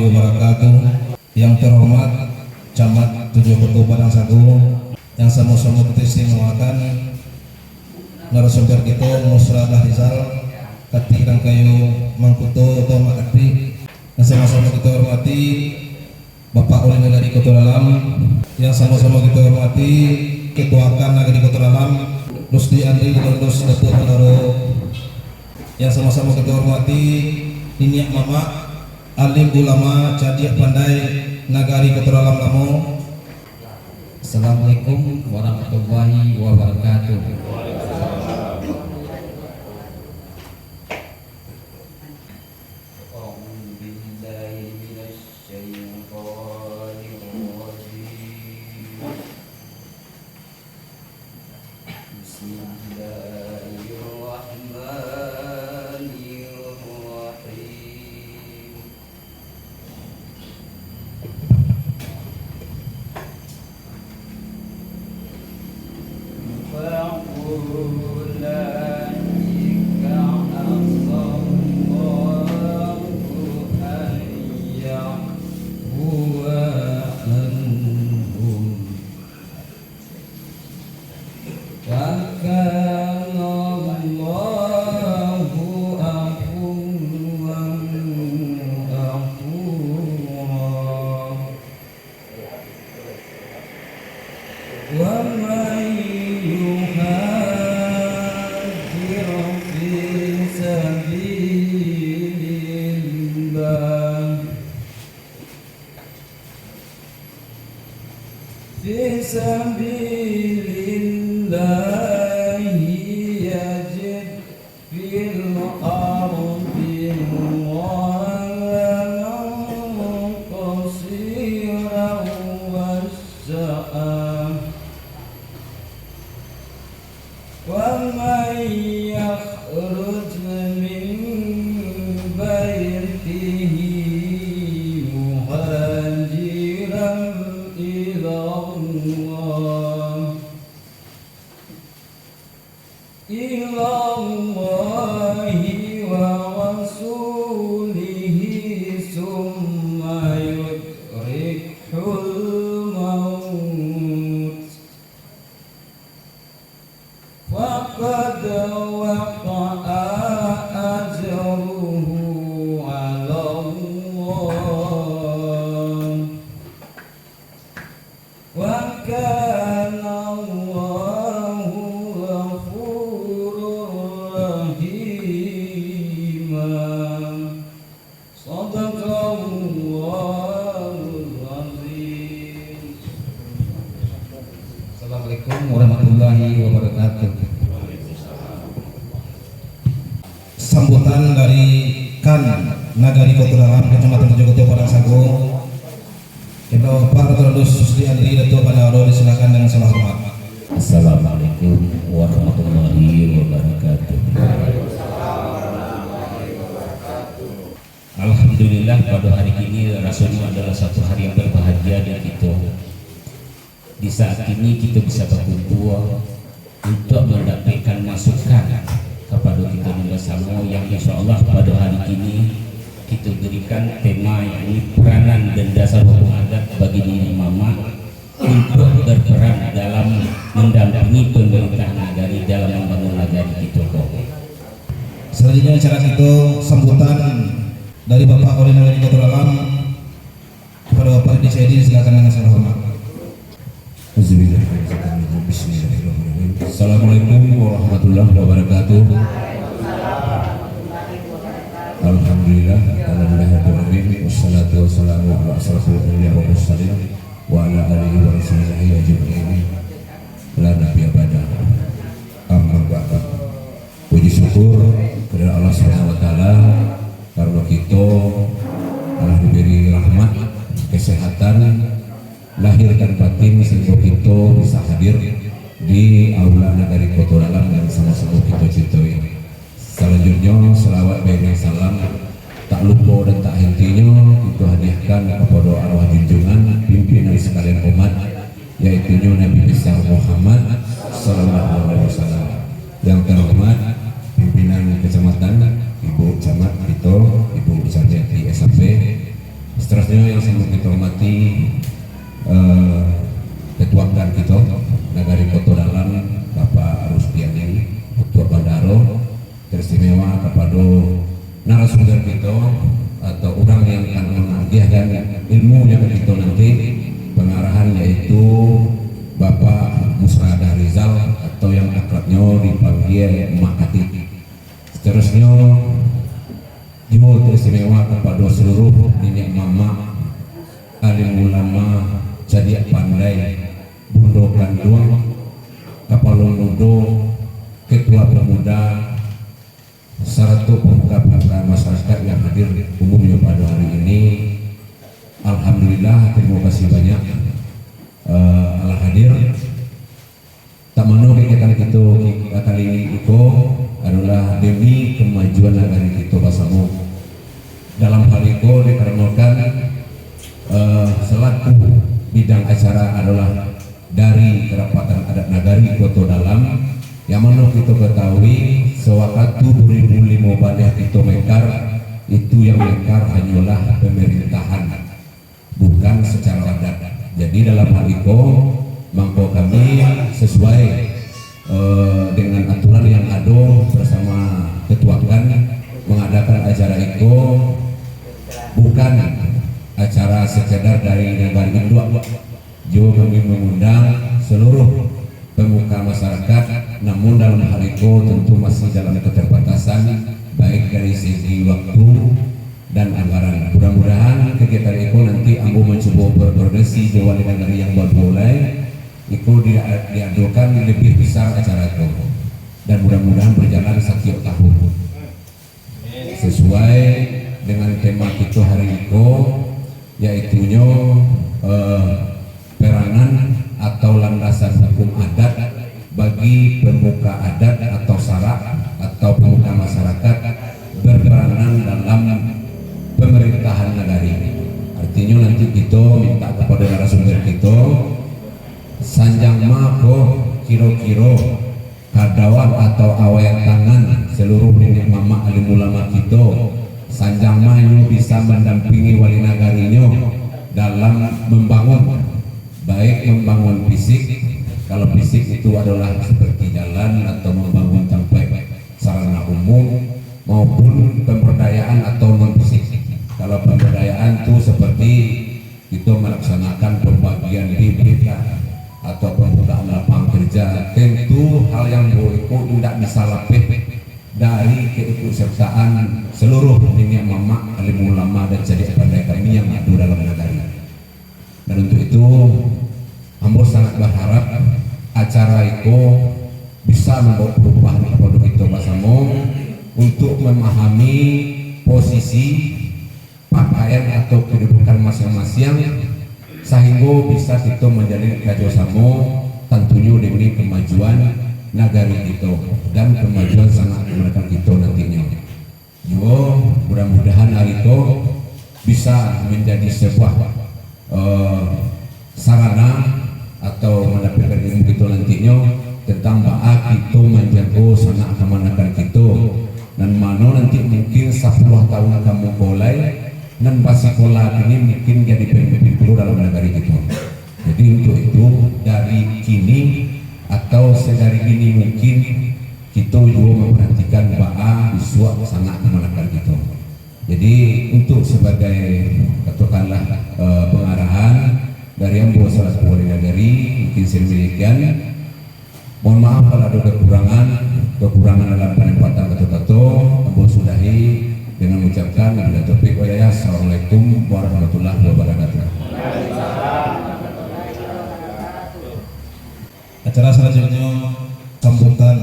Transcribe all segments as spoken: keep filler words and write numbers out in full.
wabarakatuh. Yang terhormat Camat Tujuah Koto Padang Sago, yang samo-samo kito istimewakan narasumber kito Musra Dahrizal, Katik Rangkayo Mangkuto atau Mak Katik, yang samo-samo kito hormati Bapak Wali Nagari Koto Dalam, yang samo-samo kito hormati Ketua K A N Nagari Koto Dalam, Rusdi Andri Londus Datuk Bandaro, yang samo-samo kito hormati niniak mamak, alim ulama, cadiak pandai Nagari Koto Dalam Lamo. Assalamualaikum warahmatullahi wabarakatuh. أعوذ بالله من الشيطان الرجيم. بسم الله الرحمن الرحيم. فأولئك عسى الله أن يعفو عنهم. وكان الله عفوا غفورا. ومن يهاجر في سبيل الله في سبيل الله يجد في الأرض مراغما كثيرا وسعة. ومن يخرج من بيته مهاجرا إلى الله، إلى الله ورسوله ثم يدركه الموت فقد وقع أجره على الله، وكان الله غفورا رحيما. صدق الله العظيم. Assalamualaikum warahmatullahi wabarakatuh. Sambutan dari K A N Nagari Koto Dalam, Kecamatan Tujuah Koto Padang Sago, Ketua Bapak Datuk Rusdi Andri, Datuk Bandaro, disilakan dengan segala hormat. Assalamualaikum warahmatullahi wabarakatuh. Alhamdulillah, pada hari kini rasanya adalah satu hari yang berbahagia di kita. Di saat kini kita bisa bakumpua untuk mandapekkan masukan kapada kita nan basamo, yang insya Allah pada hari kini kita berikan tema, yakni peranan dan dasar hukum adat bagi niniak mamak untuk berperan dalam mendampingi pemerintah nagari dalam membangun nagari kita ko. Selanjutnya acara kita sambutan dari Bapak Wali Nagari Koto Dalam kepada Bapak D C D, silakan dengan segala hormat. Bismillahirrahmanirrahim. Assalamualaikum warahmatullahi wabarakatuh. Alhamdulillah, alhamdulillah, wassalatu wassalamu ala asrafil anbiya wal mursalin, wa ala alihi wa sahbihi ajma'in. La nabiyya ba'da. Amma ba'du. Puji syukur kepada Allah Subhanahu wa Ta'ala, karena kita telah diberi rahmat, kesehatan, lahir dan batin, sehingga kita bisa hadir di aula Nagari Koto Dalam yang sama-sama kita cintai. Selanjutnya, salawat beriring salam tak lupa dan tak hentinyo kita hadiahkan kepada arwah junjungan pimpinan sekalian umat, yaitunyo Nabi Besar Muhammad sallallahu alaihi wasallam. Yang terhormat pimpinan kecamatan, Ibu Camat kita, Ibu Sarjati S H P, setelah istimewa kapado narasumber kito atau urang yang akan mangagiahkan ilmunyo ka kito nanti, pangarahan yaitu Bapak Musradah Rizal atau yang akrabnyo dipanggil Mak Katik. Saterusnyo, juo teristimewa kapado saluruh niniak mamak, alim ulama, cadiak pandai, bundo kanduang, kapalo mudo, ketua pemuda, sarato pemuka-pemuka masyarakat yang hadir umumnyo pado hari ini. Alhamdulillah, tarimo kasih banyak, eh, alah hadir. Tak mano kegiatan kito ki-, kali iko adolah demi kamajuan nagari kito basamo. Dalam hal iko dikaranokan, eh, salaku bidang acara adolah dari Karapatan Adat Nagari Koto Dalam, yang mano kito katahui, sawakatu dua ribu limo baleh kito mekar, itu yang mekar hanyolah pemerintahan, bukan sacaro adat. Jadi, dalam hal iko, mangko kami sasuai, eh, dengan aturan yang ado basamo ketuakan mangadakan acara iko, bukan acara sakadar dari nagari induak. Juo kami mangundang saluruh pemuka masyarakat, namun dalam hal iko tantu masih dalam keterbatasan, baik dari segi waktu dan anggaran. Mudah-mudahan kagiatan iko nanti ambo mancubo berkoordinasi jo wali nagari yang baduo lai, iko dia-, diadokan lebih besar acara iko. Dan mudah-mudahan berjalan satiok tahun. Sasuai dengan tema kito hari iko, yaitunyo, eh, peranan atau landasan hukum adat bagi pemuka adat atau sarak atau pemuka masyarakat berperanan dalam pemerintahan nagari. Artinyo, nanti kito minta kepada narasumber kito, sanjang ma ko kiro-kiro kadauan atau awaian tangan saluruh niniak mamak alim ulama kito, sanjang ma nyo bisa mandampingi wali nagarinyo dalam mambangun, baik mambangun fisik, kalau fisik itu adolah seperti jalan atau mambangun tampek sarana umum, maupun pemberdayaan atau non fisik. Kalau pemberdayaan tu seperti kito malaksanakan pambagian bibit lah, atau pambukaan lapangan kerja, tentu hal yang duo iko indak bisa lapeh dari keikutsertaan saluruh niniak mamak, alim ulama, dan cadiak pandai kami yang ado dalam nagari. Dan untuk itu, ambo sangat baharap acara iko bisa mambawa parubahan kapado kito basamo untuk mamahami posisi pakaian atau kedudukan masiang-masiang, sahinggo bisa kito manjalin karajosamo, tantunyo demi kamajuan nagari kito dan kamajuan sanak kamanakan kito nantinyo. Juo, mudah-mudahan ari ko bisa manjadi sabuah, eh, sarana atau mandapekkan ilmu kito nantinyo tantang baa kito manjago sanak kamanakan kito, nan mano nanti mungkin sapuluah tahun ka muko lai, nan basikola kini mungkin jadi pamimpin pulo dalam nagari kito. Jadi, untuk itu, dari kini atau sadari kini mungkin kito juo mamparatikan baa bisuak sanak kamanakan kito. Jadi, untuk sabagai, katakanlah, eh, pangarahan dari ambo salaku wali nagari, mungkin sademikian. Mohon maaf kalau ado kakurangan, kakurangan dalam panempatan kato-kato, ambo sudahi dengan mengucapkan wabillahi taufiq wal hidayah. Assalamualaikum warahmatullahi wabarakatuh. Acara salanjuiknyo, sambutan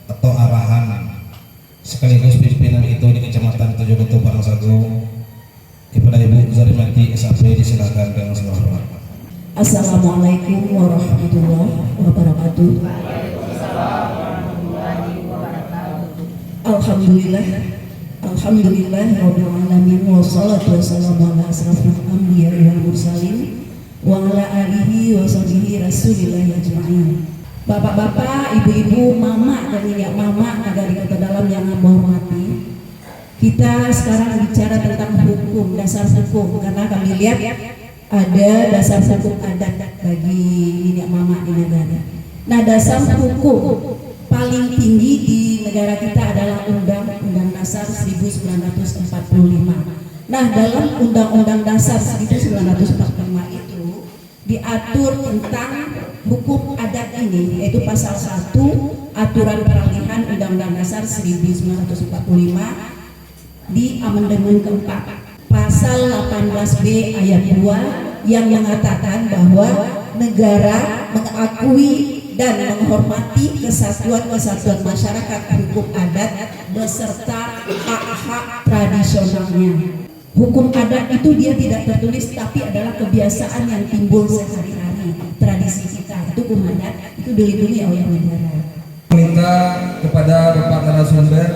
atau arahan sakaligus pimpinan kito di Kacamatan Tujuah Koto Padang Sago, kepada Ibu Zarimati S H P, disilakan dengan segala hormat. Assalamualaikum warahmatullahi wabarakatuh. Alhamdulillah. Alhamdulillah rabbil alamin, wassalatu wassalamu ala asrafil anbiya wal mursalin, wa ala alihi wa sahbihi rasulillahi ajma'in. Bapak-bapak, ibu-ibu, mamak dan niniak mamak nagari Koto Dalam yang ambo hormati, kita sekarang bicara tentang hukum, dasar hukum, karena kami lihat ada dasar hukum adat bagi niniak mamak di nagari. Nah, dasar hukum paling tinggi di negara kita adalah undang Dasar seribu sembilan ratus empat puluh lima. Nah, dalam Undang-Undang Dasar seribu sembilan ratus empat puluh lima itu diatur tentang hukum adat ini, yaitu pasal satu, aturan peralihan Undang-Undang Dasar seribu sembilan ratus empat puluh lima di amandemen keempat. Pasal delapan belas B ayat dua yang mengatakan bahwa negara mengakui dan menghormati kesatuan-kesatuan masyarakat hukum adat beserta hak-hak tradisionalnya. Hukum adat itu dia tidak tertulis, tapi adalah kebiasaan yang timbul sehari-hari. Tradisi kita itu, hukum adat itu dilindungi oleh negara. Meminta kepada Bapak narasumber,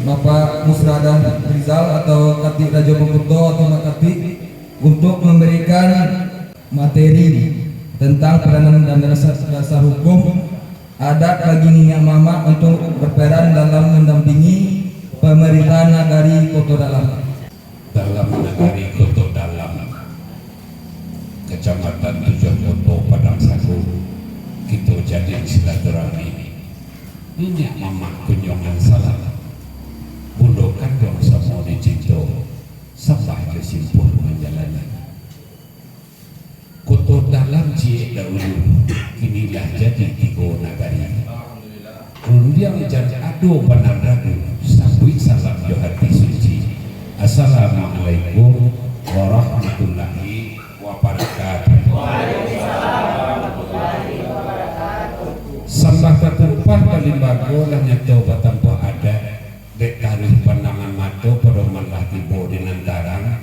Bapak Musradah Rizal atau Katik Rajo Bangkuto atau Mak Katik, untuk memberikan materi tentang peranan dan dasar, dasar hukum adat bagi niniak mamak untuk berperan dalam mendampingi pemerintahan nagari Koto Dalam. Dalam nagari Koto Dalam, Kecamatan Tujuah Koto, Padang Sago, kito jalin silaturahmi. Niniak mamak kunjuangan salam, bundo kanduang samo dicinto, sambah jo simpuah manjalani. Koto Dalam ciek dahulu, kini lah jadi tigo nagari. Rundiang jan ado bana ragu, sambuik salam jo hati suci. Assalamualaikum warahmatullahi wabarakatuh. Sambah tatumpah ka limbago, lah nyato batampuah adat, dek taruih pandangan mato, padoman lah tibo di nan tarang.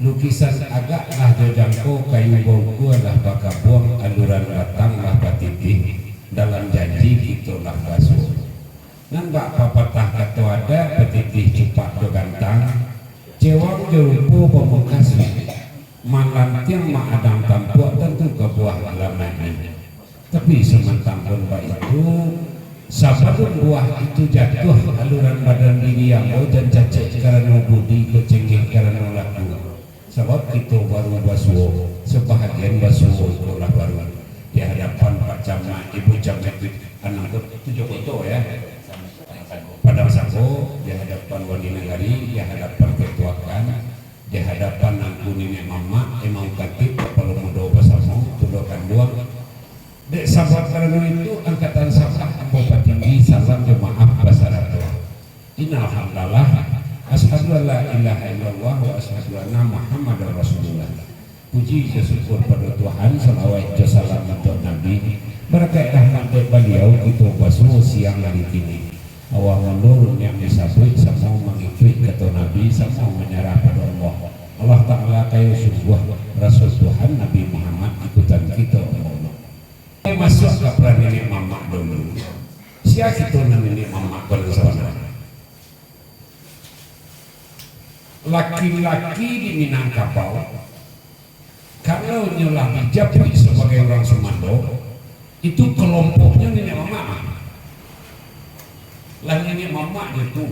Lukisan agak lah jo jangko, kayu baukua lah bakabuang, aluran batang lah batitih, dalam janji kito lah basuo. Nan bak papatah kato adat, batitih cupak jo gantang, cewang jo rupo pamungkasnyo, malantiang maadang tampuak, tantu ka buah alamaiknyo. Tapi samantang pun baitu, sabalun buah itu jatuah, aluran badan diri ambo jan cacek karano budi, ko cengeh karano laku. Sabab kito baru basuo, sabahagian basuo iko lah baru. Di hadapan Pak Camat, Ibu Camat, Tujuah Koto, ya. Padang Sago, di hadapan wali nagari, di hadapan ketuakan, di hadapan angku niniak mamak, imam katik, kapalo mudo basamo, bundo kanduang. Dek sabab karano itu, angkatan sambah ambo patinggi, salam jo maaf basarato. Innal hamdalah, asyhadu an la ilaha illallah wa asyhadu anna Muhammadar Rasulullah. Puji jo syukur pado Tuhan, salawat jo salam untuak Nabi, barakaik rahmat dek Baliau kito basuo siang ari kini. Awak mundur nian disabuik, samo mangikuik kato Nabi, samo manyarah pado Allah. Allah Ta'ala kayo sungguah, Rasul Tuhan Nabi Muhammad ikutan kito, Allah. Masuak ka peran niniak mamak dulu. Sia kito nan niniak mamak ko nan sabananyo? Laki-laki di Minangkabau, kalau nyo lah dijapuik sabagai urang sumando, itu kelompoknyo niniak mamak. Lah niniak mamak nyo tu.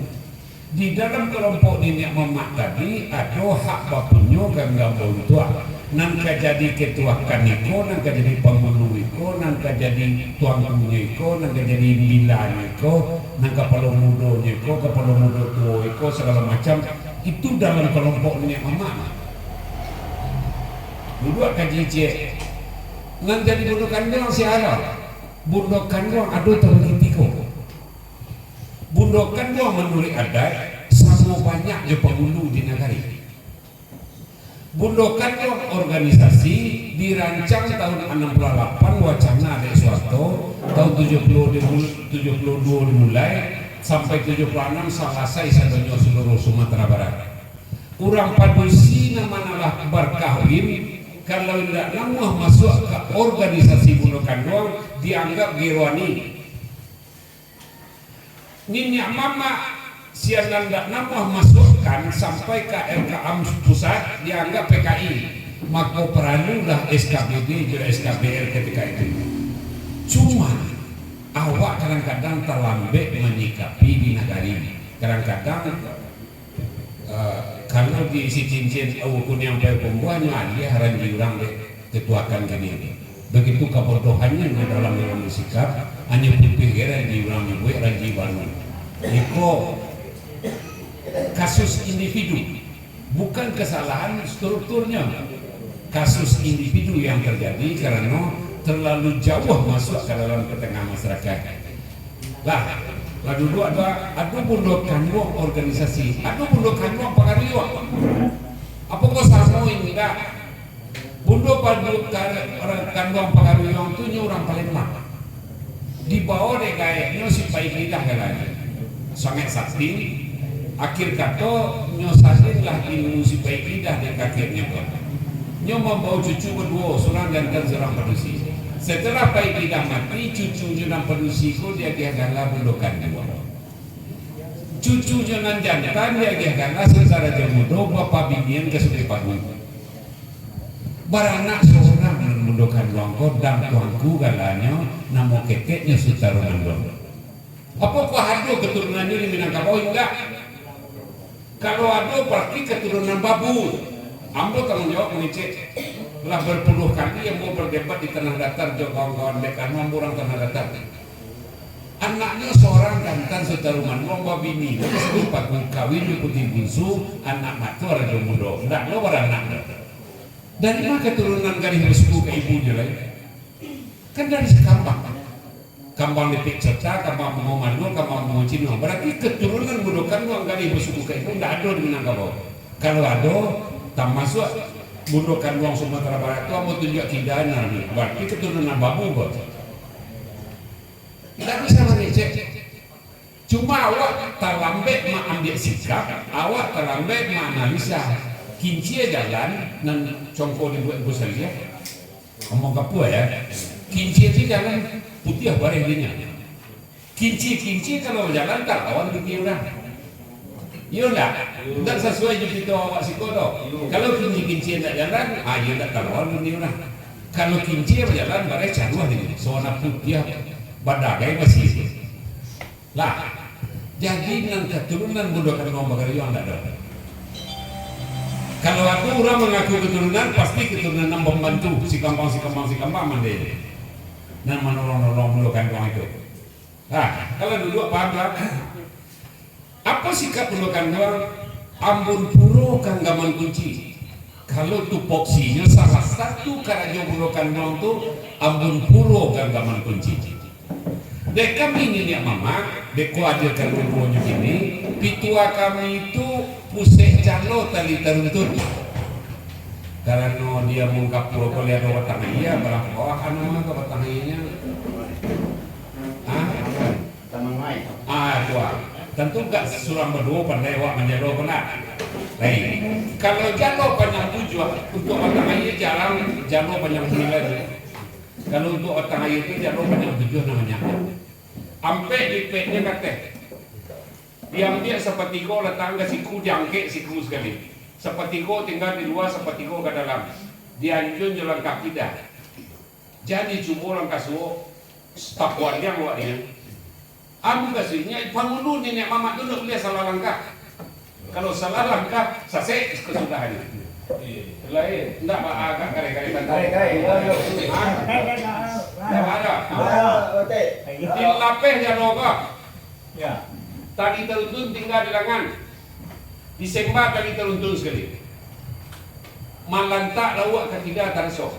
Di dalam kelompok niniak mamak tadi, ado hak bapunyo ganggam bauntuak. Nan ka jadi ketuakan iko, nan ka jadi pangulu iko, nan ka jadi tuangkunyo iko, nan ka jadi imbilanyo iko, nan kapalo mudonyo iko, kapalo mudo tuo iko, sagalo macam, itu dalam kelompok niniak mamak. Duduak kaji ciek. Nan jadi bundo kanduang sia? Bundo kanduang ado tabagi tigo. Bundo kanduang manuruik adat, samo banyak jo pangulu di nagari. Bundo kanduang organisasi dirancang tahun anam puluah lapan, wacana dek Suharto, tahun tujuah puluah, tujuah puluah duo dimulai, sampai tujuah puluah anam salasai sadonyo saluruah Sumatera Barat. Urang padusi nan manalah barkawin, kalau indak namuah masuak ka organisasi bundo kanduang, dianggap gerwani. Niniak mamak sia nan ndak namuah masuakkan sampai ka L K A pusat, dianggap P K I, mako paralulah S K B D jo S K B L ketika itu. Cuma, awak kadang-kadang talambek manyikapi di nagari. Kadang-kadang, eh, kalau di si cincin, eh, kuniang pai pambuahnyo, aliah ranji urang dek ketuakan kini. Begitu kabodohannyo dalam mengambil sikap, hanyo putih ge ranji urang nyo buek ranji baru. Iko, Kasus individu, bukan kesalahan strukturnyo. Kasus individu yang terjadi karano terlalu jauah masuk ka dalam tengah masyarakat. Lah, lah duduak ado, ado bundo kanduang organisasi, ado bundo kanduang pangaruah. Apo ko samo indak? Bundo padu-, ka-, urang kanduang pangaruah tu nyo urang Palembang. Dibawa dek gaeknyo si Pai Kidah kalanyo. Sangaik sakti. Akhir kato, nyo salinlah ilmu si Pai Kidah dek kakeknyo ko. Nyo mambawa cucu baduo, surang jantan, surang padusi. Setelah Pai Kidah mati, cucunyo nan padusi ko diagiah gala bundo kanduang. Cucunyo nan jantan diagiah gala Sutan Rajo Mudo, bapabinian ka Sungai Pagu. Baranak surang nan bundo kanduang ko, dan tuanku galanyo, namo keteknyo Sutan Rumando. Apokoh ado keturunannyo di Minangkabau? Indak. Kalau ado, berarti keturunan babu. Ambo tanggung jawab mangecek. Lah berpuluh kali ambo berdebat di Tanah Datar jo kawan-kawan dek, karano ambo urang Tanah Datar. Anaknyo surang jantan Sutan Rumando, babini, lalu Sungai Pagu, kawin jo Putih Bunsu, anak matua Rajo Mudo. Ndak lo baranak doh. Dari ma keturunan gadih basuku ka ibunyo lai? Kan dari sakambang. Kambang lipik cota, kambang bungo mandua, kambang bungo cino. Berarti keturunan bundo kanduang gadih basuku ka ibu ndak ado di Minangkabau. Kalau ado, tamasuak bundo kanduang Sumatera Barat tu, ambo tunjuak kidanya ni. Berarti keturunan babu ko. Ndak bisa mangecek. Cuma awak talambek maambiak sikap, awak talambek maanalisa. Kincia jalan nan congko dibuek Gus Aliah. Ngomong kapua ya. Kincia tu jalan putiah bareh dinyo. Kincia-kincia kalau jalan talawan dunia urang. Iyo ndak? Ndak sasuai jo pito awak siko tu. Kalau kincia-kincia ndak jalan, ah, iyo ndak talawan dunia urang. Kalau kincia bajalan, bareh caruah dinyo. Sawarna putiah, badagai masih. Lah, jadi nan katurunan bundo kanduang bagariuang ndak ado. Kalau ado urang mangaku katurunan, pasti katurunan nan pambantu, si kambang, si kambang, si kambang mandeh. Nan manolong-nolong bundo kanduang itu. Nah, kalau duduak paham lah. Apo sikap bundo kanduang? Ambun puro ganggaman kunci. Kalau tupoksinyo, salah satu karajo bundo kanduang tu, ambun puro ganggaman kunci. Dek kami niniak mamak, dek ko ajo ka luruahnyo kini, pitua kami tu pusek jalo tali taruntun. Karano dia mungkapua ko liado batang aia, barang bawah anu mah ka batang aianyo. Hah? Tanang naik. Ah, tu ah. Tantu gak surang baduo pandai awak manjalo ko nak. Baik. Kalau jalo panjang tujuah, untuk batang aia jarang jalo panjang sambilan. Kalau untuk batang aia tu jalo panjang tujuah namonyo. Ampek lipeknyo kateh. Diambiak sapatigo, latakkan ka siku, diangkek siku sakali. Sapatigo tingga di lua, sapatigo ka dalam. Dianjun jo langkah kidah. Jadi cubo langkah suok, tapualiang awak nian. Anu kasihnyo, pangulu niniak mamak tu ndak buliah salah langkah. Kalau salah langkah, sasek kasudahannyo. Lain, ndak ba-, agak kare-kare tantang. Kare-kare, yo, yo. Ha? Ndak ada. Ada, otek. Di lapeh jalo ko. Ya. Tali taruntun tingga di langan. Disemba tali taruntun sakali. Malantak lauak ka kida taraso.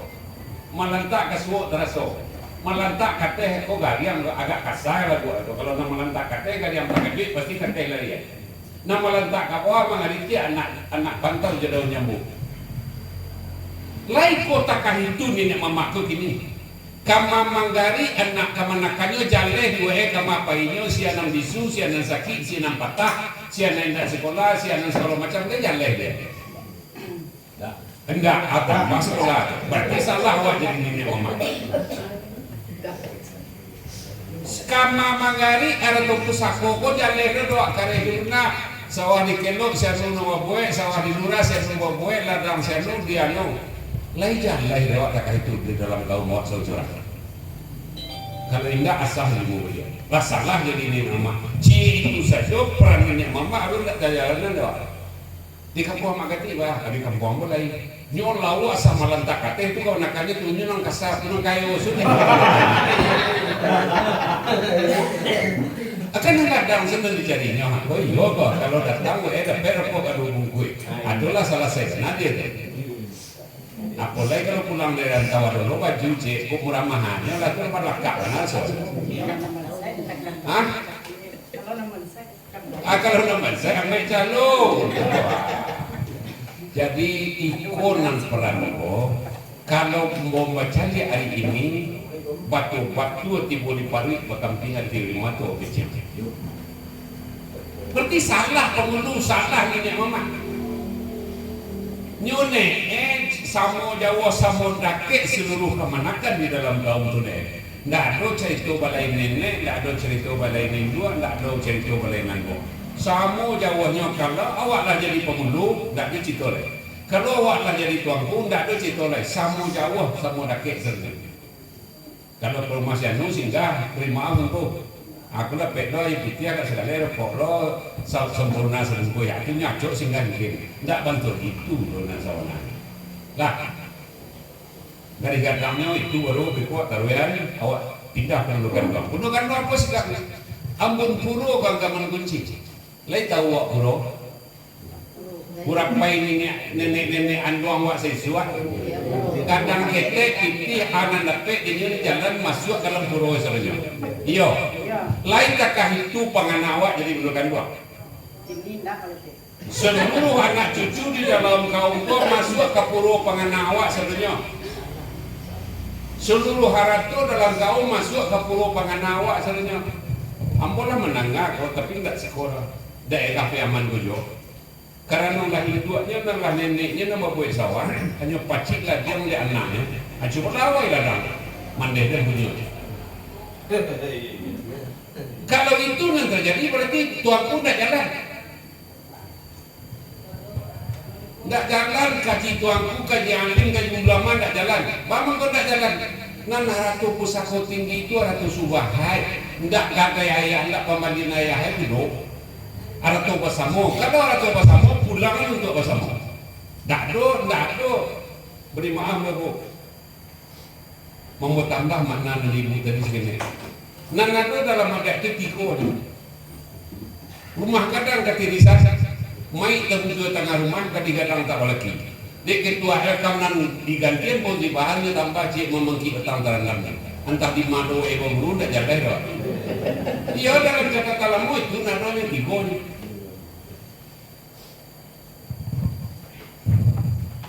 Malantak ka suok taraso. Malantak kateh ko gariang agak kasa laguak tu. Kalau nan malantak kateh gariang takajuik pasti kateh larian. Nan malantak ka bawah mangaritiak anak, anak pantau jo daun jambu. Lai ko takah itu niniak mamak ko kini. Kama manggari anak kamanakannyo jaleh juo, eh, kama painyo, sia nan bisu, sia nan sakik, sia nan patah, sia nan indak sikola, sia nan sagalo macam, dia jaleh dia. Indak, atau masuk lah. Berarti salah awak jadi niniak mamak. Kama manggari arato pusako ko jaleh doh, doh kareh di lunak. Sawah di Kelok, sianu nan babuek, sawah di Lurah, sianu babuek, ladang sianu, dianu. Lai jaleh doh awak takah itu di dalam kaum awak saucuran. Kalau indak, asah ilmu baliau. Lah salah jadi niniak mamak. Ciek itu sajo peran niniak mamak, alun indak tajalanan doh. Di kampuang Mak Gati, bah, di kampuang ambo lai. Nyo lauak asa malantak kateh tu, kawan nakannyo tu, nyo nan kasa tu, nan kayo sudah. Akan nan gadang senang dicarinyo, ha. Oh iyo ko, kalau datang, eh, dapek rokok ka duo bungkuih. Adolah salasai bana dia tu. Apolai kalau pulang dari rantau, ado lo baju, cek, kok murah mahalnyo lah tu, balakak bana so. Hah? Ah, kalau nan bansaik, ambiak calo. Jadi, iko nan paralu ko, kalau ambo bacaliak ari ini, batua-batua tibo di paruik, bakampihan di rumah tu kecil. Berarti salah pangulu, salah niniak mamak. Nyo ne, eh, samo jauah, samo dakek saluruh kamanakan di dalam kaum tu ne. Ndak ado carito balai nenek, ndak ado carito balai induak, ndak ado carito balai nangguak. Samo jauahnyo, kalau awak lah jadi pangulu, ndak ado carito lai. Kalau awak lah jadi tuanku, ndak ado carito lai. Samo jauah, samo dakek sajo. Kalau ka rumah si Anu singgah, bari maaf, Ngku. Aku dapek lo aia putiah, agak sagaleh rokok lo, sa-, sampurna sabungkuih. Yo, tu nyo acok singgah mungkin. Ndak bantuak itu lo nan sabananyo. Lah. Gadih gadangnyo itu baru bikuak taruihan, awak pindah ka Pondok Ganduang. Pondok Ganduang apo sikapnyo? Ambun puro ganggaman kunci. Lai tahu awak puro? Puro pai niniak, nenek-nenek anduang awak saisuak. Gadang ketek, pitih, anan dapek dinyo di jalan masuak dalam puro sabananyo. Iyo. Lai takah itu pangana awak jadi Pondok Ganduang? Saluruh anak cucu di dalam kaum ko masuak ka puro pangana awak sadonyo. Saluruh harato dalam kaum masuak ka puro pangana awak sadonyo. Ambo lah mandanga ko, tapi indak siko doh. Daerah Piaman ko juo. Karano lah induaknyo nan lah neneknyo nan babuek sawah, hanyo pacik ladiang dek anaknyo. Ah, cubolah awai ladang. Mandeh den bunyi. Kalau itu nan tajadi, barati tuanku ndak jalan. Ndak jalan, kaji tuanku, kaji alim, kaji ulama ndak jalan. Baa mangko ndak jalan? Nan harato pusako tinggi itu harato subahat. Ndak gadai ayah, ndak pambalian ayah itu doh. Harato basamo. Kalau harato basamo, pulangan untuak basamo. Ndak ado, ndak ado. Bari maaf lah, Bu. Mambotambah makna nan di ibu tadi saketek. Nan ado dalam adat tu tigo nyo. Rumah gadang katirisan, maik tabujua tangah rumah, gadih gadang tak balaki. Dek ketua L K A M nan digantian Fauzi Bahar nyo tambah ciek mamangkik batang tarandam nyo. Antah di ma doh, eh, baguru ndak jaleh doh. Iyo, dalam catatan lamo itu nadonyo tigo nyo.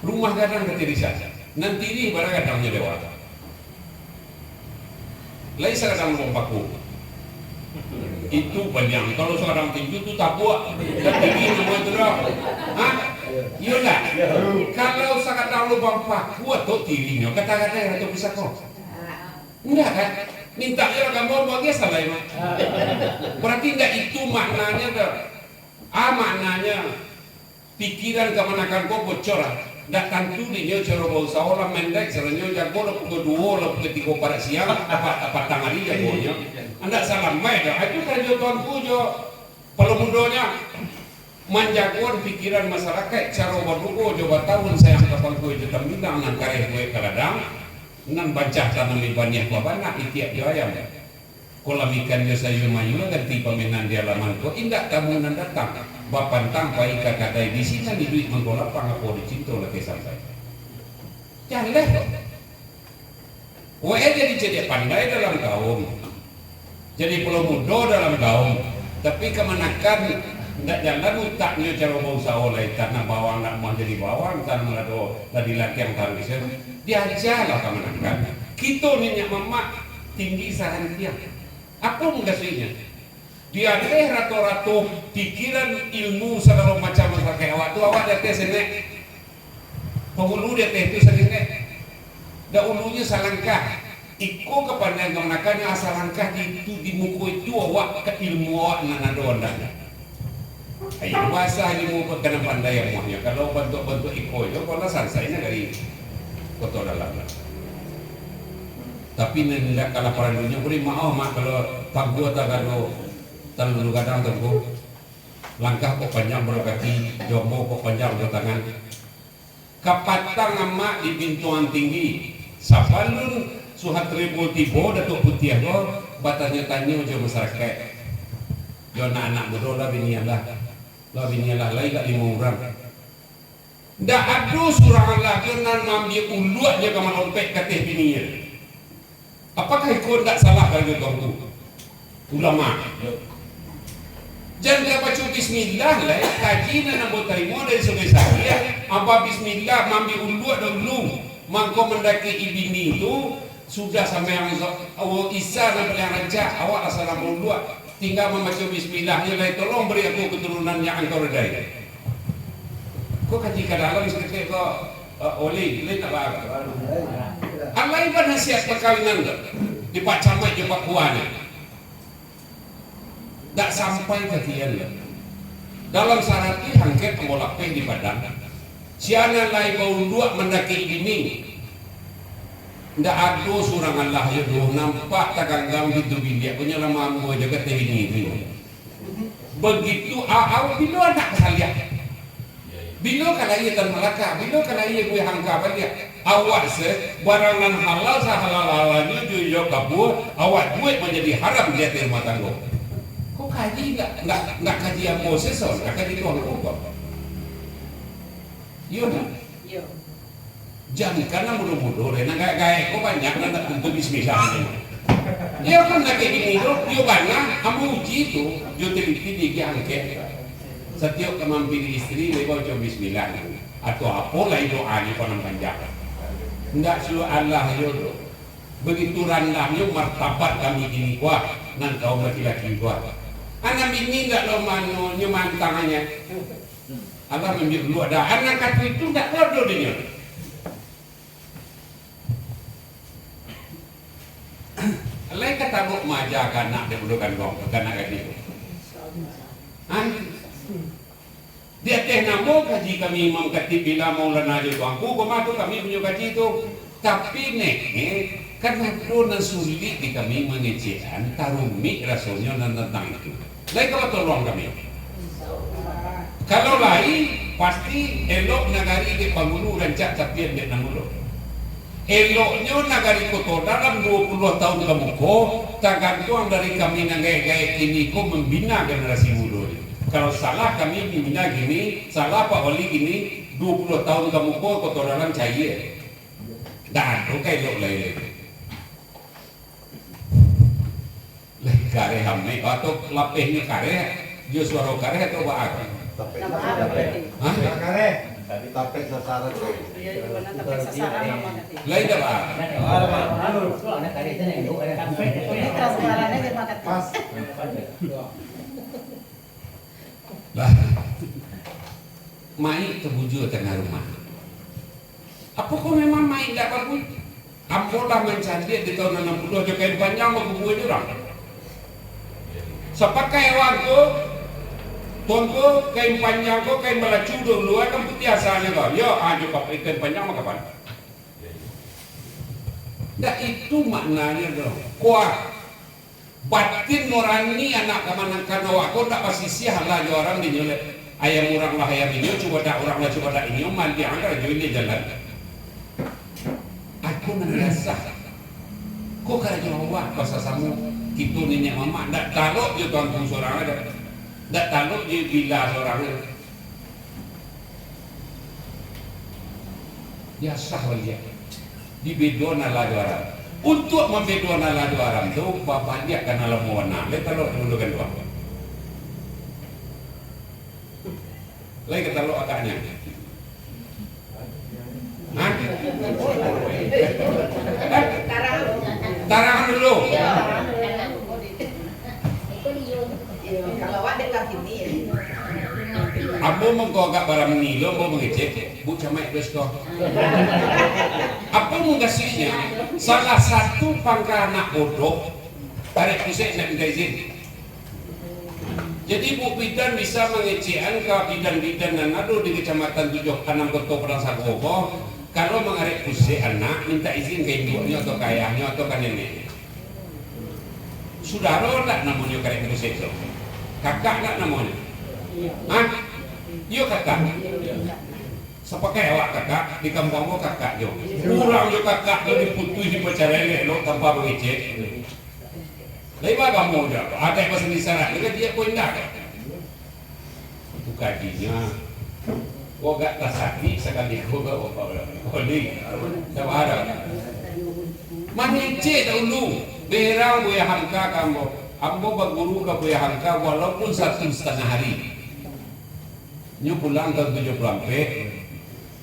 Rumah gadang katirisan. Nan tirih bara gadangnyo dewa. Lai sagadang lubang paku. Itu paliang. Kalau sagadang tinju tu tabuak. Nan tirih namo itu doh. Hah? Iyo ndak? Kalau sagadang lubang paku atau tirihnyo, kata-kata yang atau pusako. Indak kan? Mintak je lah gambar, buat biasa lah, Mak. Berarti indak itu maknanya doh. Ah, maknanya, pikiran kamanakan ko bocor lah. Ndak tantu dinyo caro bausaho lah, mendek saranyo jago lah pukul duo lah pukul tigo parak siang, apa, patang hari jagonyo. Ndak salamai doh. Ah, itu karajo tuanku jo palo mudonyo. Manjagoan pikiran masarakaik, caro baduo jo batahun sayang ka pangkua jo tambilang nan kareh buek ka ladang, nan bancah tanam di baniah babanak itiak jo ayam. Kolam ikan jo sayua-mayua ganti pamenan di alaman ko, indak tamu nan datang, bapantang pai ka kadai di sinan iduik mangko lapang apo dicinto lakeh sampai. Jaleh ko. Wae jadi cadiak pandai dalam kaum, jadi palo mudo dalam kaum, tapi kamanakan ndak jalan utaknyo caro bausaho lai, tanah bawang ndak amuah jadi bawang, tanah lado lah dilatiang taruih se. Diajalah kamanakan. Kito niniak mamak tinggi sarantiang. Apo mukasuiknyo? Di ateh rato-rato pikiran, ilmu, sagalo macam masyarakaik awak tu, awak di ateh senek. Pangulu di ateh tu saketek. Dahulunyo salangkah. Iko kapandaian kamanakan nan salangkah di tu, di muko itu awak ka ilmu awak nan ado andaknyo. Ayo, basah ilmu ka nan pandai amuahnyo. Kalau bantuak-bantuak iko jo, kalau sansai nagari Koto Dalam lah. Tapi nan indak kalah paralunyo, bari maoh, Mak, kalau pangkua tagado talalu gadang tu, Ngku. Langkah kok panjang baru kaki, jomo kok panjang baru tangan. Kapatang amak di pintuan tinggi, sabalun Suhan Tribul tibo, Datuak Putiah ko batanyo-tanyo jo masarakaik. Yo anak-anak mudo lah binian lah. Lah binian lah, lai ka limo urang. Ndak ado surang lah jo nan maambiak uluak jo ka malompek ka ateh binian. Apakah iko ndak salah karajo Tuanku? Ulama. Jan ka baco bismillah lai, kaji nan ambo tarimo dari Sungai Sariah, abah bismillah maambiak uluak dahulu, mangko mandakek-i bini tu, sudah sambayang zo-, awo Isya nan paliang rancak, awak lah salam uluak, tingga mambaco bismillah, yo lai tolong bari aku keturunan yang angkau redai. Ko kaji ka dalam saketek ko, eh, oleh, lai tak ba-, alai banasihat pakawinan tu, di Pak Camat jo Pak Kuah ni. Dak sampai ka kian lah. Dalam saratuih angkek ambo lapeh di Padang. Sia nan lai bauluak mandakek bini. Ndak ado surang alah yo doh, nampak taganggang pintu biliak, punyo lah mambo jo ka ateh bini tu. Bagitu a-, au, bilo anak ka saliak. Bilo ka lahia Tan Malaka, bilo ka lahia Buih Hangka baliak. Awak se, barang nan halal sahalal-halalnyo jo iyo kabua, awak buek manjadi haram di ateh rumah tanggo. Ko kaji ndak, ndak, ndak kaji ambo seso, ndak kaji Tuanku ko. Iyo ndak? Iyo. Jan ka nan mudo-mudo deh, nan gaek-gaek ko banyak nan ndak tantu bismillah. Iyo kan lagi gini tu, iyo bana, ambo uji tu, jo teliti di angkek. Satiok ka mampiri istri, lai baco bismillah. Atau apo lai doanyo ko nan panjang. Ndak suruah Allah yo doh. Bagitu randahnyo martabat kami kini ko, nan kaum laki-laki ko. Anak bini ndak lo mano nyo mantangnyo. Allah mambiak dulu ado anak katu itu ndak lo doh dinyo. Lai ka tabuk maaja ka anak dek budak ganduang, ka anak gadih. Ha? Di ateh namo kaji kami Imam Khatib bila Maulana jo Tuanku, ko mah tu kami punyo kaji tu. Tapi neh, kan ado nan sulik di kami mangecekan, tarumik rasonyo nan tantang itu. Lai ka batolong kami. Kalau lai, pasti elok nagari dek pangulu rancak tapian dek nan mudo. Eloknyo nagari Koto Dalam duo puluah taun ka muko, tagantuang dari kami nan gaek-gaek kini ko mambina generasi mudo ni. Kalau salah kami mambina kini, salah Pak Wali kini, duo puluah taun ka muko Koto Dalam caia. Ndak ado ka elok lai. Lai kareh amek, atau lapehnyo kareh, jo suaro kareh atau baa ko? Tapek. Hah? Kareh. Tapek sasaran. Lai ndak baa? Ini transparan aja, Mak. Pas. Lah, mayik tabujua tangah rumah. Apo ko memang mayik ndak bagus? Ambo lah mancaliak di taun anam puluah jo kain panjang bakubua jo urang. Sapakai awak tu, Tuanku, kain panjang ko, kain balacu dulu, kan putiah asalnyo ko. Yo, ah, jo kain panjang mah kapan? Ndak itu maknanyo tu. Kuah. Batin nurani anak kamanakan awak ko ndak basisiah lah jo arang dinyo leh. Ayam urang lah ayam inyo, cubadak urang lah cubadak inyo, mandiang karajo inyo jalan. Aku nan biasa. Ko karajo awak basasamo kito niniak mamak, ndak talok jo tuanku surang aja. Ndak talok jo bila surang aja. Biasa baliak. Dibedoan alah jo aram. Untuak mambedoan alah jo aram tu, babaliak ka nan lamo bana. Lai talok dulu kan, Tuan. Lai ka talok agaknyo. Hah? Tarang dulu. Ambo mangko agak barani lo, ambo mangecek, Bu Camat Besto. Apo mukasuiknyo? Salah satu pangka anak bodoh, tarik pusek nak minta izin. Jadi, Bu Bidan bisa mangecekan ka bidan-bidan nan ado di Kecamatan Tujuah Anam Koto Padang Sago ko, kalau mangarek pusek anak, minta izin ka induaknyo atau ka ayahnyo atau ka neneknyo. Sudaro ndak namonyo karek pusek tu? Kakak ndak namonyo? Hah? Iyo, kakak. Sapakai awak kakak, di kampuang ko kakak jo. Urang jo kakak jo diputuih, dipacarai elok tanpa mangecek. Lai bagamo jo, adaik basandi sarat, jo gaji ko indak. Itu kajinyo. Ko agak tasakik sakali ko, ko, ko, ko, Indak ado. Mangecek dahulu. Berang Buya Hamka ka ambo. Ambo baguru ka Buya Hamka walaupun satu satangah hari. Nyo pulang taun tujuah puluah ampek,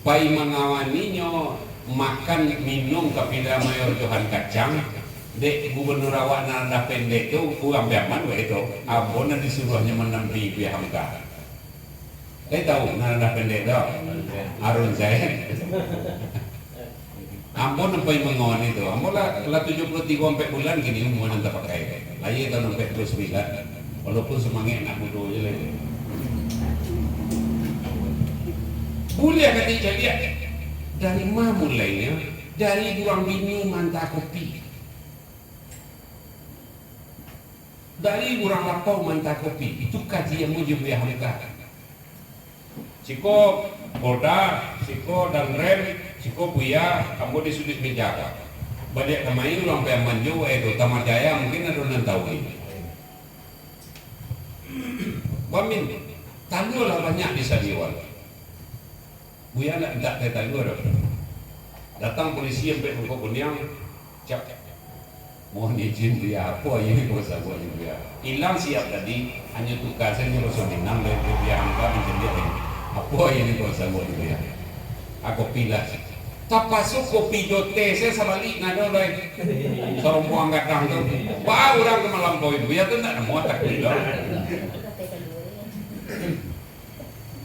pai mangawaninyo makan minum ka Pidie Mayor Johan Kacang, dek gubernur awak nan radah pendek tu, urang Piaman wak itu, ambo nan disuruahnyo mandampingi Buya Hamka. Lai tahu nan radah pendek tu? Harun Zain. Ambo nan pai mangawani tu, ambo lah, lah tujuah puluah tigo ampek bulan kini umua nan tapakai. Lahia taun ampek puluah sambilan. Walaupun sumangek anak mudo je lai. Buliah kati caliak. Dari ma mulainyo? Dari urang bini maanta kopi. Dari urang lapau maanta kopi. Itu kaji ambo jo Buya Hamka. Siko Polda, siko Danrem, siko Buya, ambo di suduik meja ko. Baliak kamari urang Piaman jo, eh, tu, Tama Jaya, mungkin ado nan tahu ni. Bamin, talua lah banyak disadiakan. Buya ndak mintak teh talua doh. Datang polisi ampek mangkok kuniang, Cak, mohon izin, Buya. Apo aia ko sabuah ni, Buya? Ilang siap tadi, hanyo tuka sajo baso Minang dari Buya Hamka mancaliak ni. Apo aia ko sabuah ni, Buya? Ah, kopi lah. Tapaso kopi jo teh, sajo sabalik nado lai. Saromboang gadang tu. Ba urang ka malampaui Buya tu ndak namo takdir doh.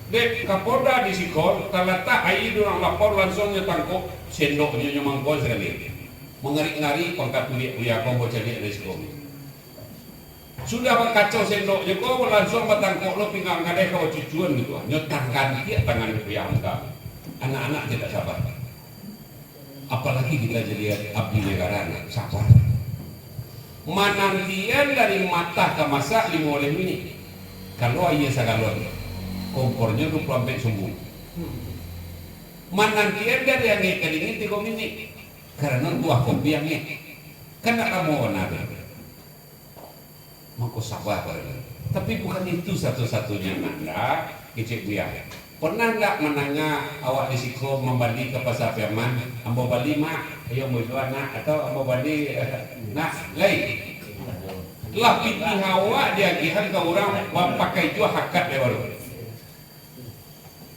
Dek Kapolda di siko, talatak aia di urang lapau, lansuang nyo tangkok sendoknyo, nyo mangko sakali. Mangarik-ngarik pangka tuliak Buya ko, ambo caliak dari siko. Sudah bakacau sendoknyo ko, lansuang batangkok lo pinggang kadai ka bacucuan gitu. Nyo tanggantiak tangan Buya Hamka. Anak-anak tidak sabar. Apalagi kita jadi abdi negara, nak sabar. Manantian dari matah ka masak limo baleh minik. Kalau aia sagalon, kompornyo dua puluah ampek sumbu. Manantian dari angek ka dingin tigo minik. Karano buah kopi angek. Kan nak lamo bana tu. Mangko sabar barang. Tapi bukan itu satu-satunya, nak ndak, kecek Buya. Pernah ndak mandanga awak di siko mambali ka Pasa Piaman, "Ambo bali, Mak, ayo ambo jua, Nak," atau "Ambo bali, eh, Nak," lai? Lah pitih awak diagiahan ka urang, bapakai juo akad dek baru.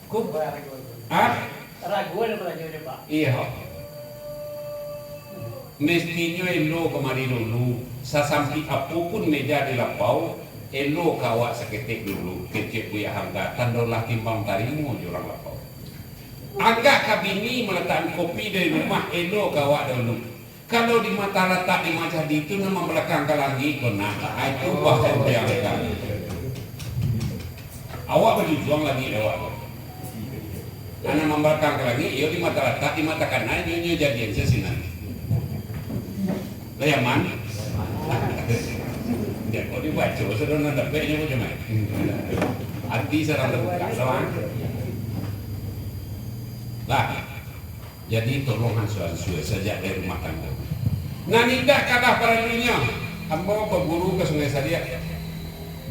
Ku-, ah? Ragu ada balajar je, Pak. Iyo. Mestinyo elo kamari dulu, sasampik apo pun meja di lapau, elo ka awak saketek dulu, kecek Buya Hamka, tando lah timbang tarimo jo urang lapau. Agak ka bini malatakan kopi dari rumah, elo ka awak dahulu. Kalau di mata latak di majadi tu, nan mambalakang ka langik ko, nah, ai tu bahagian ka. Awak bajujuang langik awak tu. Nan mambalakang ka langik, iyo di mata latak, di mata kanan, inyo, inyo jadian sasinan. Lah nyaman? Indak kok dibaco, sudah nan dapek nyo macam mana? Ati sadang tabuka, lawan. Lah. Jadi, tolong ansua-ansua sajak dari rumah tanggo. Nan indak kalah paralunyo, ambo baguru ka Sungai Sariak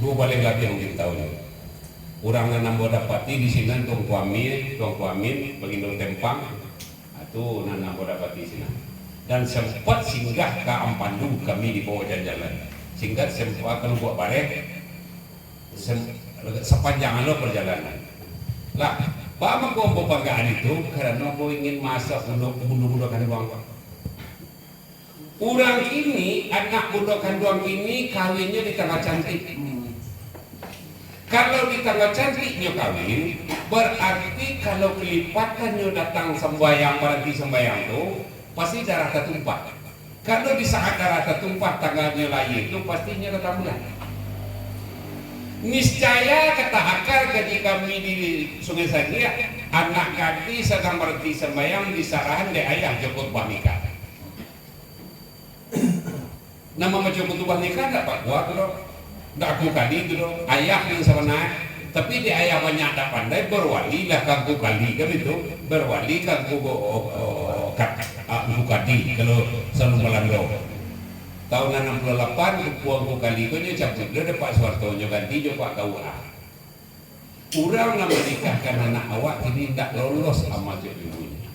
duo baleh labiah mungkin taun. Urang nan ambo dapati di sinan Tuanku Amir, Tuanku Amin, Bagindo Tempang, ah, tu nan ambo dapati sinan. Dan sempat singgah ka Ampandu, kami dibawa jalan-jalan. Singkat sempat ka Lubuak Bareh, Sem-, sapanjang anu parjalanan. Lah, baa mangko ambo panggaan itu? Karano ambo ingin masak bundo, bundo-bundo kanduang ko. Urang kini, anak bundo kanduang kini, kawinnyo di tanggal cantik. Kalau di tanggal cantiknyo kawin, berarti kalau kalipatannyo datang sambayang, baranti sambayang tu, pasti darah tatumpah. Kalau di saat darah tatumpah tanggalnyo lahia tu, pasti inyo datang bulan. Niscaya ka taakal kaji kami di Sungai Sariak, anak gadih sadang baranti sambayang disarahan dek ayah jo khutbah nikah. Nan mambaco khutbah nikah ndak pakua tu doh. Ndak angku kali tu doh. Ayah nan sabana. Tapi dek ayah banyak ndak pandai, barwali lah ka angku kali, kan itu. Barwali ka angku, o-, o-, o-, ka-, a, angku kadi, kalau sabalun Balando. Taun anam puluah lapan, Tumpuang Kukali ko nyo cabuik lo dek Pak Suharto, nyo ganti jo Pak K U A. Urang nan manikahkan anak awak kini indak lolos amal jo ilmunyo.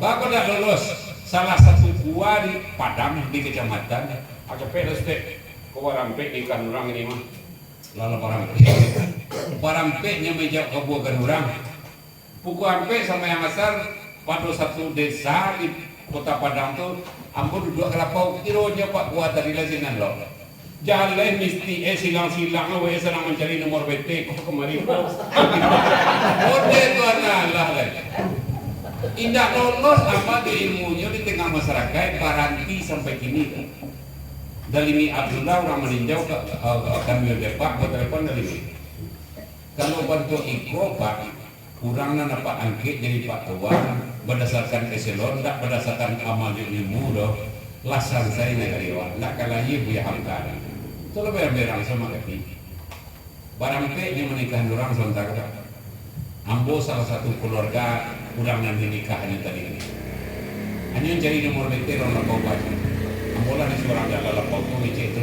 Bako indak lolos? Salah satu gua di Padang, di kecamatan, ah, capek lah, Ustaz. Ko barampek nikah urang ini mah. Lah, lah barampek. Barampeknyo maijak kabuakan urang. Pukua ampek sambayang asar, pado satu desa di Kota Padang tu, ambo duduak ka lapau, kironyo Pak Gua tadi lah sinan lo. Jaleh mistik, eh, silang-silang, weh, sadang mancari nomor B T, kok kamari ko. Ode tu anak lah lai. Indak lolos amal jo ilmunyo di tengah masarakaik, baranti sampai kini tu. Dalimi Abdullah urang Maninjau ka, ka, ka kami depak, batelepon Dalimi. Kalau bantuak iko, Pak, urang nan dapat angkek jadi Pak Tuan, badasakan eselon, ndak badasakan amal jo ilmu doh, lah sansai nagari awak, ndak ka lahia Buya Hamka. Tu lah berang-berang samo kati. Barampeknyo manikahan urang samantaro, Pak. Ambo salah satu kaluarga urang nan dinikahannyo tadi. Hanyo cari nomor B T dalam lapau baju. Ambo lah disuruah dalam lapau tu, ngecek tu.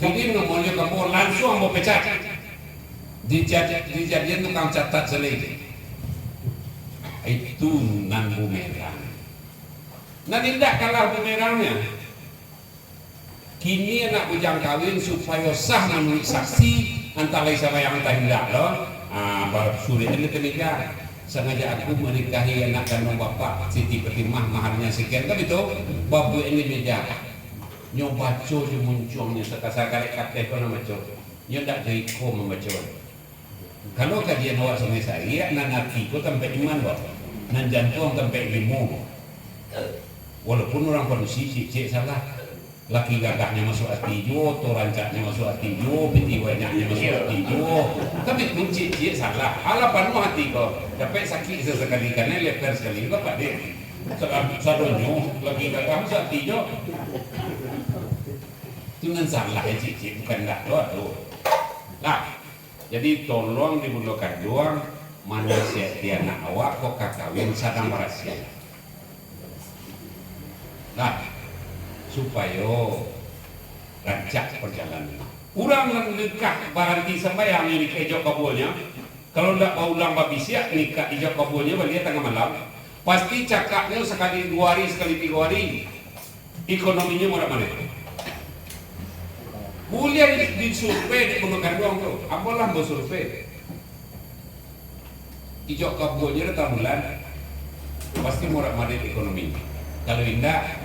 Kirim nomornyo ka ambo, lansuang ambo pecat. Dijadi-, dijadian tukang catat salai. Itu nan bumerang. Nan indak kalah bumerangnyo. Kini anak bujang kawin supayo sah manuruik saksi, antah lai sambayang antah indak lo. Ah, basurek ni ka nikah. Sangaja aku manikahi anak kanduang bapak, Siti Fatimah, maharnyo sakian, kan itu? Babuek ni meja. Nyo baco jo muncuangnyo, sakasa karek kateh ko nan baco. Nyo ndak jo iko mambaco. Kalau kajian awak Sungai Sariak, nan ati ko tampek iman, Bang. Nan jantuang tampek ilmu. Walaupun urang padusi ciek-ciek salah. Laki gagahnyo masuak ati juo, oto rancaknyo masuak ati juo, pitih banyaknyo masuak ati juo. Tapi tu ciek-ciek salah. Alah panuah ati ko. Dapek sakik sasakali, kanai leper sakali, dapat dek. Sa-, sadonyo laki gagah masuak ati juo. Tu nan salah, eh, ciek-ciek, bukan ndak doh tu. Nah, Jadi, tolong di bundo kanduang, manasihati anak awak kok ka kawin sadang barasiah. Nah, supayo rancak pajalanan. Urang nan nikah baranti sambayang, nikah ijab kabulnyo, kalau ndak baulang babisiak, nikah ijab kabulnyo baliak tangah malam, pasti cakapnyo sakali duo ari, sakali tigo ari. Ekonominyo murah-murah. Buliah di, disurvei dek bundo kanduang tu. Ambo lah basurvei. Ijab kabulnyo datang bulan, pasti murah-murah ekonomi. Kalau indak,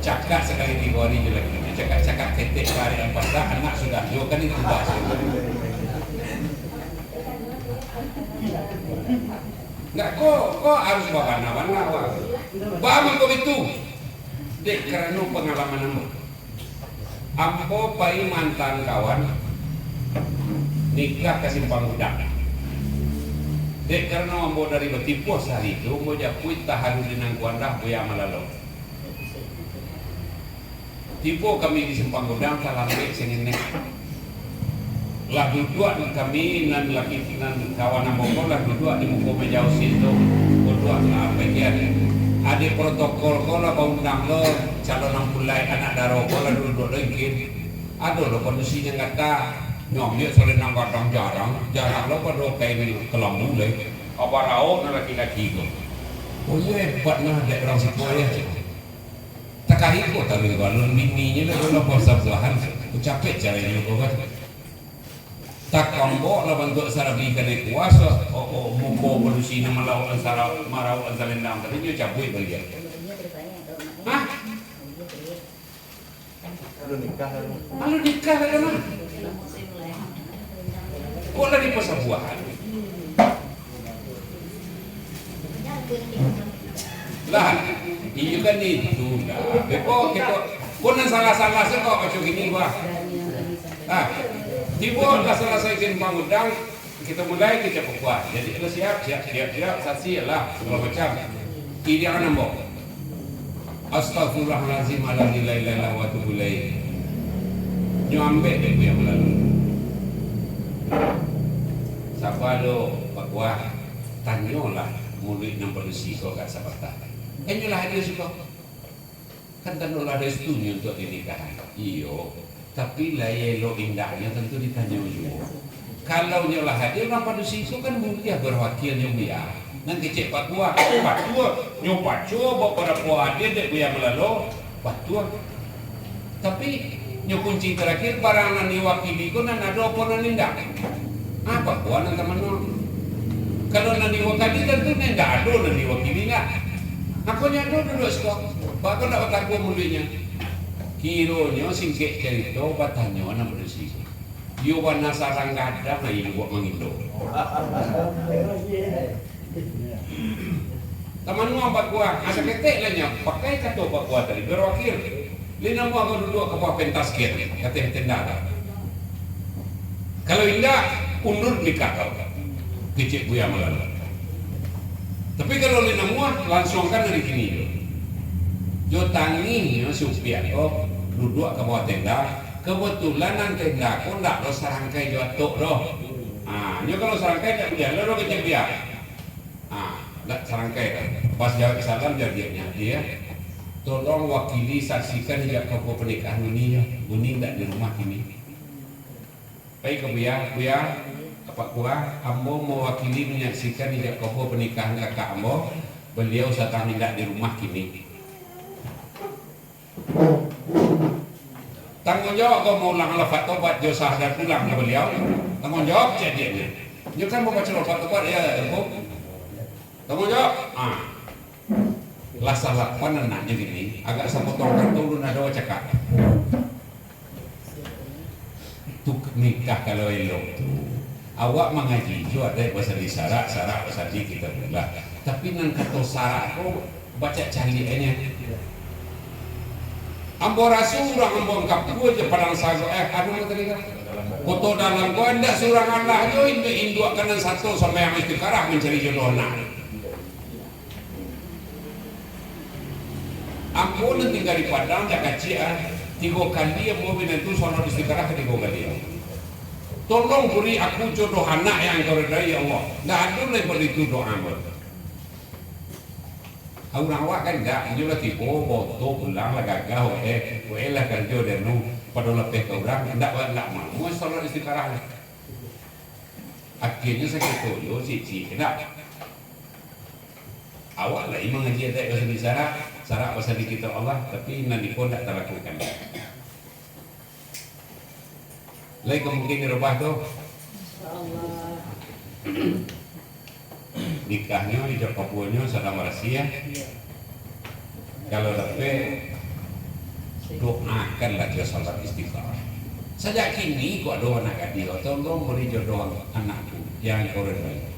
cakak sakali tigo ari jo laki. Cakak-cakak ketek ka ari ampasa, anak sudah jo, kan itu bahasa. Ndak, ko, ko harus babana-bana, wah. Baa mangko bitu? Dek karano pangalaman ambo. Ambo pai maantaan kawan nikah ka Simpang Gudang. Dek karano ambo dari batipuah sahari tu, ambo japuik taharu di nan kuandah Buya Malalo. Tibo kami di Simpang Gudang, talambek sangenek. Lah duduak kami, nan laki, nan kawan ambo ko lah duduak di muko meja usin tu. Duduak lah bagian. Ade protokol ko lah baundang lo, calon ampulai anak daro ko lah duduak lo ingkin. Ado lo padusi nan kata, nyo ambiak salendang gadang jarang, jarang lo pado kain kalambu lai. Abaraok nan laki-laki ko. Oh iyo, hebat nah dek urang siko yo. Takah iko taruih balun bininyo lah dalam pasabuahan. Capek caranyo ko kan. Takambok lah bantuak sarabi kanai kuaso, o, o, muko padusi nan malaukan sara-, maraukan salendang tadi nyo cabuik baliak. Hah? Alun nikah lah. Alun nikah lah mah. Kok lah di pasabuahan? Lah, iyo kan itu lah. Beko kito, kok nan salah-salah se kok macam gini, wah. Ah, tibo lah salasai Simpang Gudang, kito mulai kito kukuah. Jadi, kito siap, siap, siap, siap, saksi lah, segala macam. Iriangan ambo. Astagfirullahalazim alladzi la ilaha illa huwa atubu ilaih. Nyo ambek dek Buya Malalo. Saba lo bakuah, tanyolah muluik nan padusi ko agak sapatah. Tanyolah hadir siko. Kan tando lah restunyo untuak dinikahan. Iyo, tapi lai elok indaknyo tantu ditanyo juo. Kalau nyo lah hadir, urang padusi tu kan buliah berwakil jo Buya. Nan kecek Pak Tua, Pak Tua, nyo paco baok pado Pak Tua hadir dek Buya Malalo, Pak Tua. Tapi, nyo kunci terakhir, barang nan diwakili ko nan ado apo nan indak? Apo ko nan tamanuang? Kalau nan diwakili, tantu nan indak ado nan diwakili, indak? Akonyo ado duduak siko, baa kok ndak batangguang muluiknyo? Kironyo singkek carito, batanyo nan padusi ko. Iyo bana sarang gadang, aia lubuak mangindo. Tamanuang Pak Tua, asa ketek lah nyo, pakai kato Pak Tua tadi, berwakil. Lai namuah ko duduak ka bawah pentas kian, ka ateh tenda tu. Kalau indak, undur nikah kau, kecek Buya Malalo. Tapi kalau lai namuah, lansuangkan ari kini jo. Jo tangihnyo si Upiak ko duduak ka bawah tenda, kebetulan nan tenda ko ndak lo sarangkai jo atok doh. Ha, nyo kalau sarangkai ndak buliah lo doh kecek Buya. Ah, dak sarangkai dah. Pas jawab salam, jawab diaknyo, "Diak, tolong wakili saksikan ijab kabua panikahan Uni, yo. Uni ndak di rumah kini." Pai ka Buya, "Buya, Apak Kua, ambo mawakili manyaksikan ijab kabua panikahan kakak ambo. Baliau sadang indak di rumah kini." Tangguang jawab kau maulang lafaz tobat jo syahadat ulang ka baliau. Tangguang jawab cek diaknyo. Nyo kan babaco lafaz tobat, ya, ko. Tangguang jawab. Ah. Lah salapan anaknyo kini, agak sapotong kato ulun ado bacakak. Tu nikah kalau elok tu, awak mangaji jo adaik basandi sarak, sarak basandi kitabullah. Tapi nan kato sarak ko bacak caliak nyo. Ambo raso urang ambo angkap tu aja Padang Sago, eh, anu nan tadi kan? Koto Dalam ko indak surang alah jo induak-induak ka nan sato sumbayang istikharah mancari jodoh anak. Ambo nan tingga di Padang, jak kaciak, ah. Tigo kali ambo minantu salat istikharah, katigo kali, ah. Tolong beri aku jodoh anak yang Engkau redai, ya Allah. Ndak ado lai pado itu doa ambo. Urang awak kan indak, inyo lah tibo, baoto, pulang lah gagah, wae, wae lah karajo danu, pado lapeh ka urang, indak, indak mau salat istikharah. Akhirnyo sakito juo, ciek-ciek, indak. Awak lai mangaji adaik basandi sarak, sarak basandi kitab Allah, tapi nan iko ndak talakukan. Lai ka mungkin dirubah tu. Nikahnyo, ijab kabuanyo sadang barasiah. Kalau dapek, doakanlah jo salat istikharah. Sajak kini ko ado anak gadih, tolong beri jodoh anakku yang Engkau redai.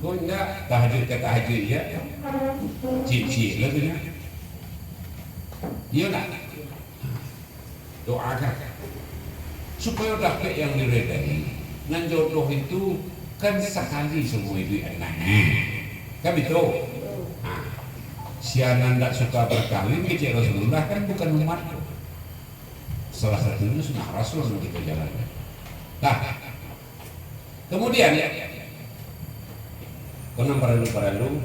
Ko indak, tahajud ka tahajud je. Ciek-ciek lah tu nyo. Iyo ndak? Doakan. Supayo dapek yang diredai. Nan jodoh itu kan sakali saumua iduik, anak. Kan bitu? Ha. Sia nan ndak suka berkawin, kecek Rasulullah, kan bukan umat tu. Salah satunyo sunnah Rasul nan kito jalankan. Nah, kemudian, ko nan paralu-paralu,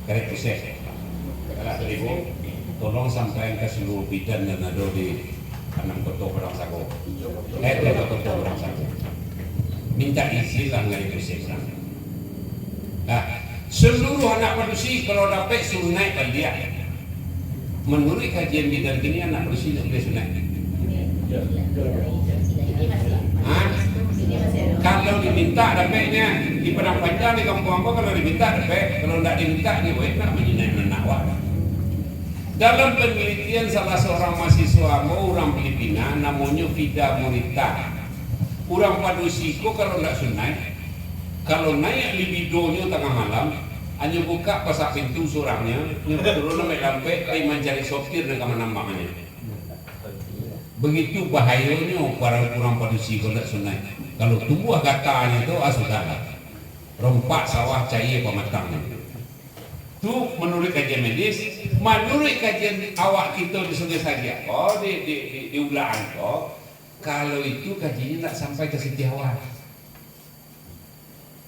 karek puseh. Kalau ibu, tolong sampaikan ka saluruh bidan nan ado di anam koto Padang Sago. Eh, tigo koto Padang Sago. Minta izin lah ngai puseh. Nah, saluruh anak padusi, kalau dapek sunaik baliak. Manuruik kajian bidan kini, anak padusi ndak buliah sunaik. Ha? Kalau dimintak dapeknyo, di Padang Panjang, di kampuang ambo, kalau dimintak dapek, kalau ndak dimintak, nyo buek nak manyunaik anak awak. Dalam penelitian salah seorang mahasiswa ambo, urang Filipina, namonyo Fida Morita. Urang padusi ko kalau ndak sunaik, kalau naiak libidonyo tangah malam, anyo bukak pasak pintu surangnyo, nyo turun lambek-lambek, pai mancari sopir nan ka manambangannyo. Begitu bahayonyo para urang padusi ko ndak sunaik. Kalau tumbuah gatanyo tu, ah, sudahlah. Rompak sawah caia pamatangnyo. Tu manuruik kajian medis, manuruik kajian awak kito di Sungai Sagiak ko, di, di, di, di Ulakan ko, kalau itu kajinyo ndak sampai ka Siti Hawa.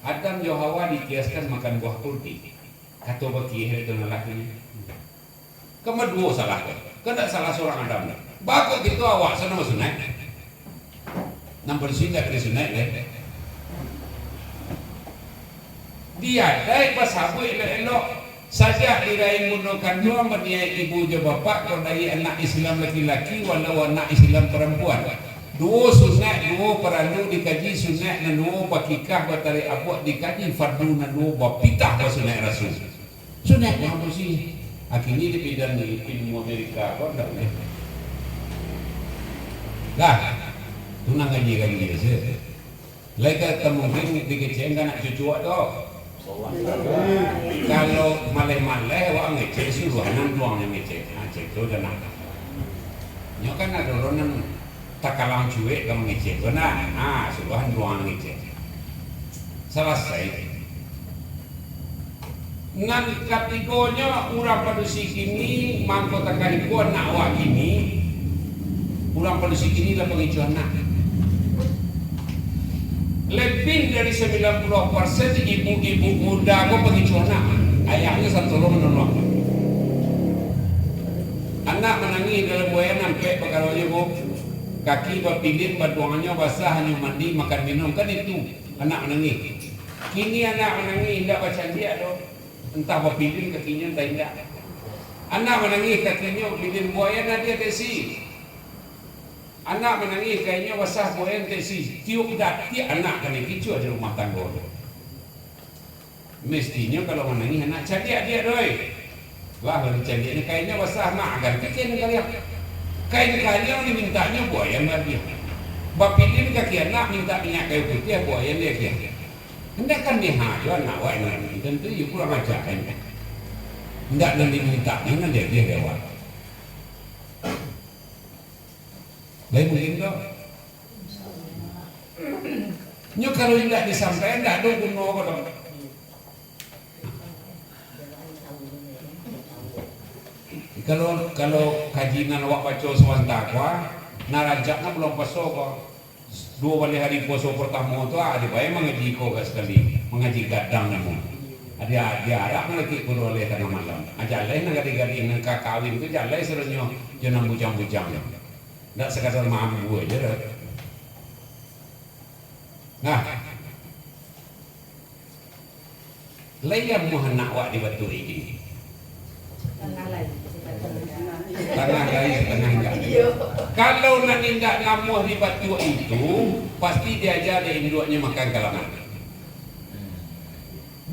Adam jo Hawa dikiaskan makan buah kurdi. Kato bakieh itu nan lakinyo. Kan baduo salah ko. Kan ndak salah surang Adam doh. Bako kito awak sana basunaik. Nan padusi ndak ka disunaik lai. Diadai basabuik elok-elok. Sajak di rahim bundo kanduang baniaik ibu jo bapak, kok lahia anak Islam laki-laki, walau anak Islam parampuan. Duo sunaik, duo paralu dikaji, sunaik nan duo bakikah, batarik abuak dikaji, fardu nan duo bapitah basunaik rasul. Sunaik urang padusi. Akhirnyo di bidan ilmu Amerika ko ndak buliah. Dah, tu nan ganjia-ganjia se. Lai ka tamungkin dikecekan anak cucu awak tu. Kalau maleh-maleh awak ngecek, suruah nan duang nan ngecek. Ha, cek tu dah nak. Nyo kan ado urang nan takalang cuek ka mangecek tu nah. Ha, suruah duang nan ngecek. Salasai. Nan katigonyo, urang padusi kini, mangko takah ibu anak awak kini, urang padusi kini lah pangicuah anak. Lebih dari sambilan puluah persen ibu-ibu muda ko pangicuah anak. Ayahnyo santolo manolong. Anak manangih dalam buayo nampek pakaronyo ko, kaki bapilin, baduangnyo basah, hanyo mandi, makan minum, kan itu anak manangih. Kini anak manangih indak bacaliak doh. Entah bapilin kakinyo, entah indak. Anak manangih kakinyo, bilin buayo nan di ateh si. Anak manangih kainyo basah buayo nan di ateh si. Tiok datiak anak kanai kicuah di rumah tanggo tu. Mestinyo kalau manangih anak caliak diak doh, ai. Lah, lalu caliaknyo kainnyo basah, nak ganti kain kalian. Kain kalian dimintaknyo buayo nan baliah. Bapilin kaki anak mintak minyak kayu putiah, buayo nan diagiah. Indak kan diha jo anak awak nan, tantu iyo kurang aja kan. Indak nan dimintaknyo nan diagiah dek awak. Lain mungkin tu. Nyo kalau indak disampaian, indak ado guno ko doh. Kalau, kalau kaji nan awak baco sabanta ko, ah, nan rancak nan bulan puaso ko. Duo baleh ari puaso partamo tu, ah, ado bae mangaji ko ka sakali, mangaji gadang namo. Ado, ado arak malakik ko duo baleh tangah malam. Ah, jaleh nan gadih-gadih nan ka kawin tu, jaleh sadonyo jo nan bujang-bujang tu. Ndak sakadar maambu aja doh. Nah. Lai amuah anak awak dibatuak-i kini? Tangah lai, satangah indak. Kalau nan indak namuah dibatuak-i tu, pasti diaja dek induaknyo makan kalaman.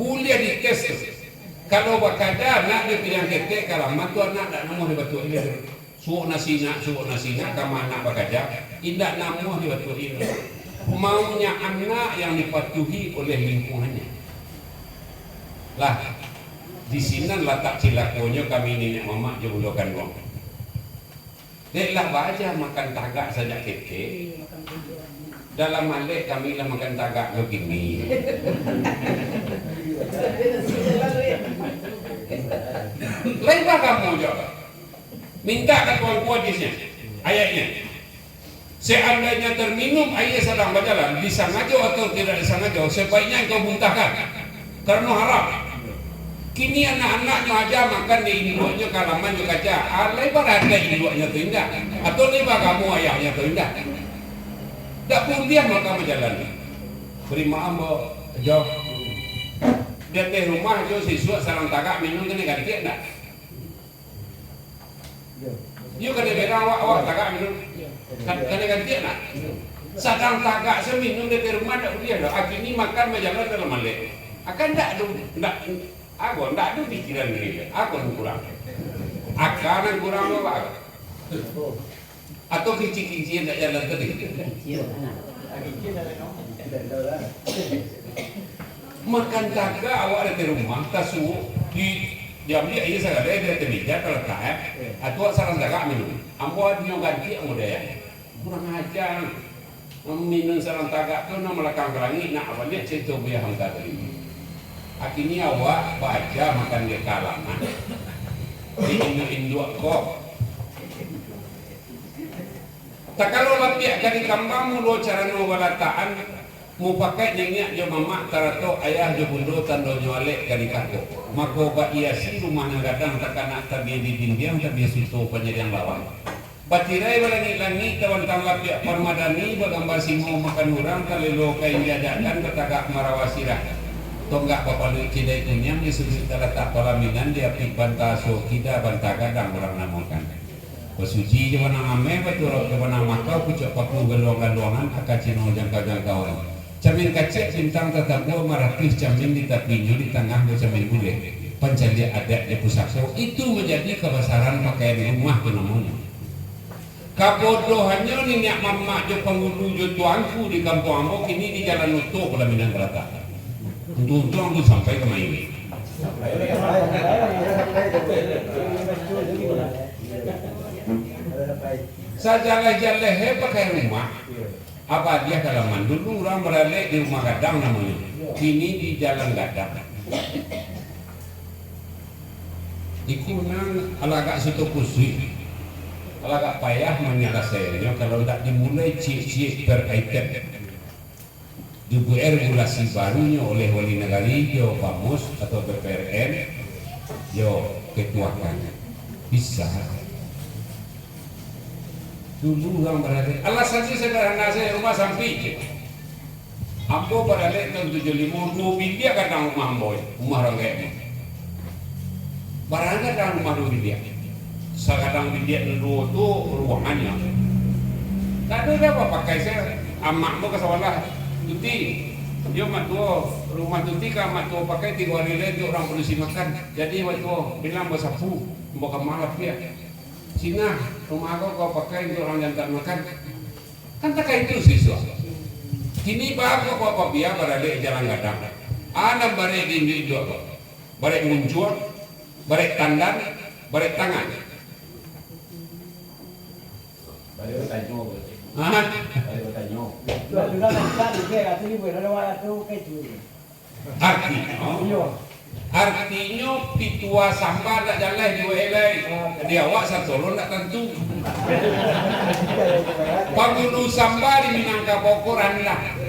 Buliah dites tu. Kalau bakada anak di pilihan ketek kalaman tu, anak indak namuah dibatuak-i lai tu. Suok nasi nak, suok nasi nak, kama anak bakaja, indak namuah dibatuak-i. Maunya anak yang dipatuhi oleh lingkungannya. Lah, di sinan latak cilakonyo kami niniak mamak jo bundo kanduang. Dek lah baaja makan tagak sajak ketek, dalam alek kami lah makan tagak jo kini. Lai bagamu jo. Mintak ka Tuanku hadisnyo, ayaiknyo. Seandainya terminum aia sadang bajalan, disangajo atau tidak disangajo, sebaiknya engkau muntahkan, karano haram. Kini anak-anaknyo aja makan di induaknyo kalaman jo kaca. Ah, lai barada induaknyo tu indak? Atau lai bagamu ayahnyo tu indak? Dak buliah makan bajalan. Bari maaf, Mbok, jo. Di ateh rumah jo sisuak sarang tagak minum kanai gantiak ndak? Iyo, kanai berang awak, awak tagak minum. Ka-, kanai gantiak ndak? Sadang tagak se minum di rumah ndak buliah doh. Kini makan bajalan dalam alek. Akan ndak ado, ndak, apo, ndak ado pikiran diri. Apo nan kurang? Aka nan kurang tu apo? Atau kici-kici ndak jalan tadi? Makan tagak awak dari rumah, tasuo, di, diambiak aia sagadai dari ateh meja, talatak, eh. Atuak sarang tagak minum. Ambo adinyo gantiak model. Kurang aja. Minum sarang tagak tu nan malakang ka langik, nak baliak carito Buya Hamka tadi. Kini awak baaja makan di kalaman. Di induak-induak ko. Takalo lapiak ka dikambang, mulo carano balatakan, Mupakaik niniak jo mamak, tarato ayah jo bundo, tandonyo alek ka dikako. Mako, baiasi rumah nan gadang, takanak tabiah di dindiang, tabiah suto panyadiang lawan. Batirai balangik-langik, tabantang lapiak parmadani, bagamba singo makan urang, talelo kain jajakan, tatagak marawa sirah. Tonggak bapaluik cidai kuniang, di suduik talatak palaminan, di apik banta aso kida, banta gadang urang namokan. Basuci jo banang ameh, baturok jo banang makau, pucuak paku galuang-galuangan, aka cino jangkau-jangkauan. Camin kaciak bintang tatabua, maratuih camin di tapinyo, di tangah bacamin buleh. Pancaliak adat jo pusako, itu manjadi kabasaran pakaian rumah tu namonyo. Kabodohannyo niniak mamak jo pangulu jo tuanku di kampuang ambo, kini di Jalan Oto palaminan talatak. Untuang-untuang tu sampai kamari. Sajaleh-jaleh pakai rumah. Abadiah dalaman, dulu urang baralek di rumah gadang namonyo, kini di jalan gadang. Iko nan alagak suto kusuik, alagak payah manyalasainyo kalau ndak dimulai ciek-ciek per item. Dibuek regulasi barunyo oleh Wali Nagari jo Bamus atau B P R N jo ketua kan. Bisa. Dulu urang baralek, alasannyo sederhana sajo, rumah sampik. Ambo baralek tahun tujuah limo, duo biliak gadang rumah ambo, rumah urang gaek ambo. Barang gadang rumah duo biliak. Sagadang biliak nan duo tu ruangannyo. Ndak ado doh apo pakai, se amak ambo ka sawalah, Tuti, yo mak tuo, rumah Tuti ka amak tuo pakai tigo ari lai untuak urang padusi makan. Jadi mak tuo, bilang basapu, ambo ka ma lapiak. Sinah, rumah ko kau pakai untuak urang jantan makan. Kan takah itu sisuak. Kini baa ko kau pabia baralek jalan gadang. A nan barek di induak-induak ko. Barek muncuang, barek tandan, barek tangan. Barek batanyo. Hah? Barek batanyo. Artinyo, artinyo, pitua samba ndak jaleh di W A lai. Di awak satolo ndak tantu. Pangulu samba di Minangkabau ko randah.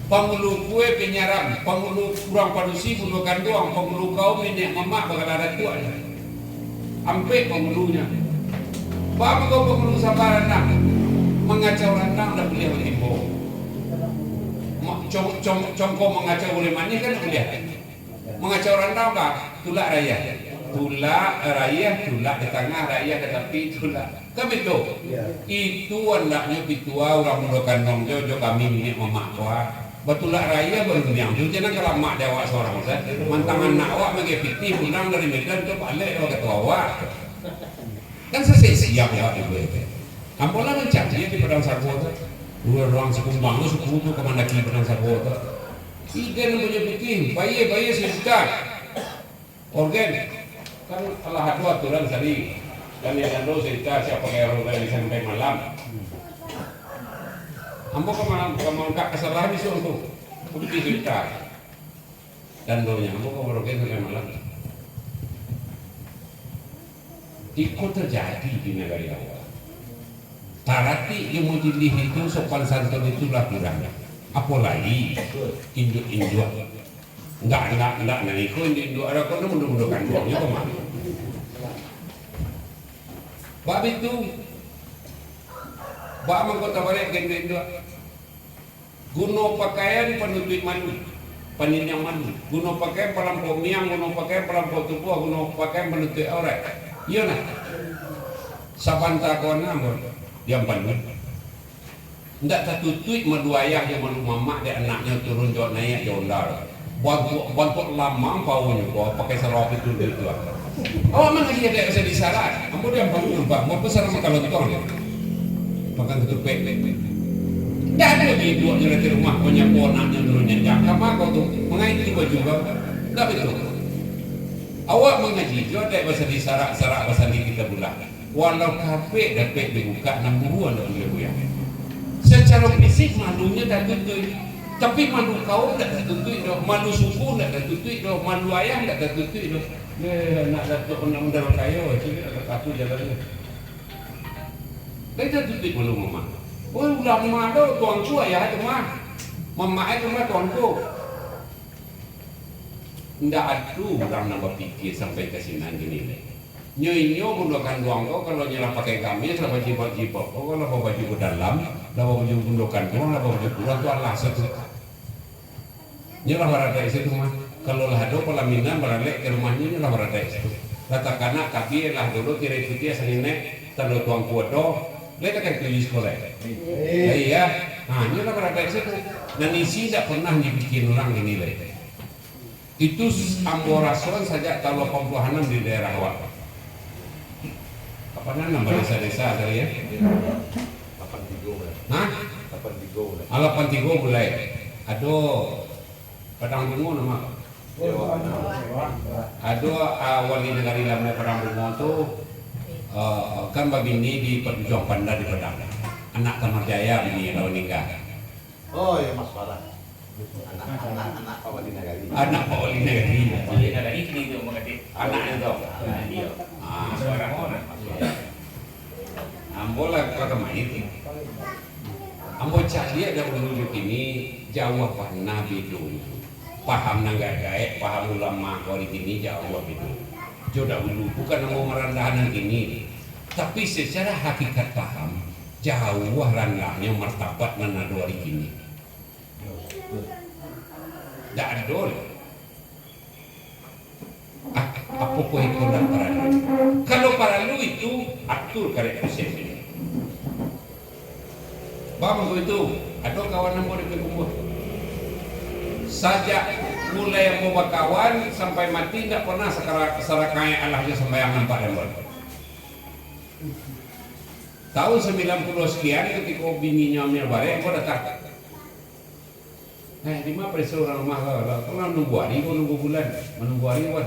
Pangulu kue pinyaram, pangulu urang padusi bundo kanduang, pangulu kaum niniak mamak bagala datuak. Ampek pangulunyo. Baa mangko pangulu samba randah? Mangacau randang ndak buliah baimbau. Ma-, cong-, cong-, congko mangacau gulai manih kan ndak buliah. Mangacau randang baa? Tulak rayah. Tulak rayah, tulak di tangah, rayah di tapi, tulak. Kan baitu? Iyo. Itu andaknyo pitua urang bundo kanduang jo, jo kami niniak mamak ko, ah. Batulak rayah barundiang tu, jan nan ka lamak di awak surang sajo. Mantang anak awak magai pitih pulang dari Medan tu, balek awak ka awak. Kan sasek siang awak di buah tu. Ambo lah mancari di Padang Sago tu. Urang-urang Sikumbang tu, suku tu ka mandaki Padang Sago tu. Igan punyo pitih, bayia, bayia sajuta. Organ, kan alah ado aturan tadi. Kan nan ado sajuta, sia pakai organ sampai malam. Ambo ka ma-, ka maangkek kasalahan isuak tu. Pitih sajuta. Dandonyo, ambo ka organ sampai malam. Iko tajadi di nagari awak. Taratik jo majilih itu, sopan santun itu lah kurang. Apolai induak-induak. Ndak, ndak, ndak, nah, iko induak-induak ado kono bundo-bundo kanduangnyo ka ma? Bab itu, bak mangko tabarek ka induak-induak. Guno pakaian panutuik malu, paniniang malu. Guno pakaian palampau miang, guno pakaian palampau tubuah, guno pakaian panutuik aurat. Iyo nah. Sabanta ko nah, ambo diam panuik. Ndak tatutuik malu ayah jo malu mamak dek anaknyo turun jo naiak jo onda. Bantuak, bantuak lamang paunyo ko pakai sarawa pitu duit tu. Awak mangaji adaik usah disarak. Ambo diam panuik nampak, ambo pesan makan lontong. Makan ketupat. Ndak ado di induaknyo dari rumah manyapo anaknyo turun janjang. Kama kau tu mangaiti baju kau? Ndak batua. Awak mangaji jo adaik basa disarak-sarak, basandi kitabullah. Walau kapek dapek dibukak, nan buruan dak buliah goyang. Sacaro fisik malunyo tatutuik, tapi malu kaum dak tatutuik doh, malu suku dak tatutuik doh, malu ayah dak tatutuik doh. Deh, anak Datuak Undang-Undang Kayo, cilik dak tatutuik jalannyo. Dak tatutuik malu mamak. Oh, ulama doh, tuangku ayah tu mah. Mamakai rumah tuangku. Ndak ado urang nan bapikia sampai ka sinan kini lai. Nyo inyo bundo kanduang ko, kalau nyo lah pakai gamis, lah bajilbab-jilbab ko, kalau babaju ka dalam, lah babaju bundo kanduang, lah babaju pulang, tu alah satu. Nyo lah baradaik situ mah. Kalau lah ado palaminan, baralek ka rumahnyo, nyo lah baradaik situ. Lah takana tabia lah dulu tirai putiah sanginek, tando tuangku ado, lai takana tuju sikolah. Lai, ya. Ha, nyo lah baradaik situ. Nan isi dak pernah dipikian urang kini lai. Itu s-, ambo rasoan sajak tahun lapan puluhan anam di daerah awak. Apo nan, nan badesa-desa tadi, ya? Lapan tigo mulai. Hah? Lapan tigo mulai. Ah, lapan tigo mulai. Ado Padang Bungo nama? Ado, ah, wali nagari lamo Padang Bungo tu, ah, kan babini di Padujuang Panda di Padang. Anak Tamar Jaya bini lah maningga. Oh, ya, Mas Farah. Anak, anak, anak Pak Wali Nagari. Anak Pak Wali Nagari. Wali Nagari kini tu, Mak Katik. Anaknyo tu. Anak dia. Ah. Mas Farah tu, anak Mas Farah. Ambo lah ka kamari tu. Ambo caliak dahulu jo kini, jauah bana bedonyo. Paham nan gaek-gaek, paham ulama ko ari kini jauah bedonyo. Jo dahulu, bukan ambo marandahan nan kini. Tapi secara hakikat paham, jauah randahnyo martabat nan ado ari kini. Dak ado lai. Ah, apo ko iko ndak paralu? Kalau paralu itu, atur karek pusek ini. Bang, ko itu, ado kawan ambo di Payakumbuah. Sajak mulai ambo bakawan sampai mati, ndak pernah sakara-, sarakaat alah jo sambayang nampak dek ambo. Tahun sambilan puluah sekian, katiko bininyo amil barek, ambo datang. Eh, dima pareso urang rumah ko? Lah, ko lah manunggu ari ko, manunggu bulan, manunggu ari, wan.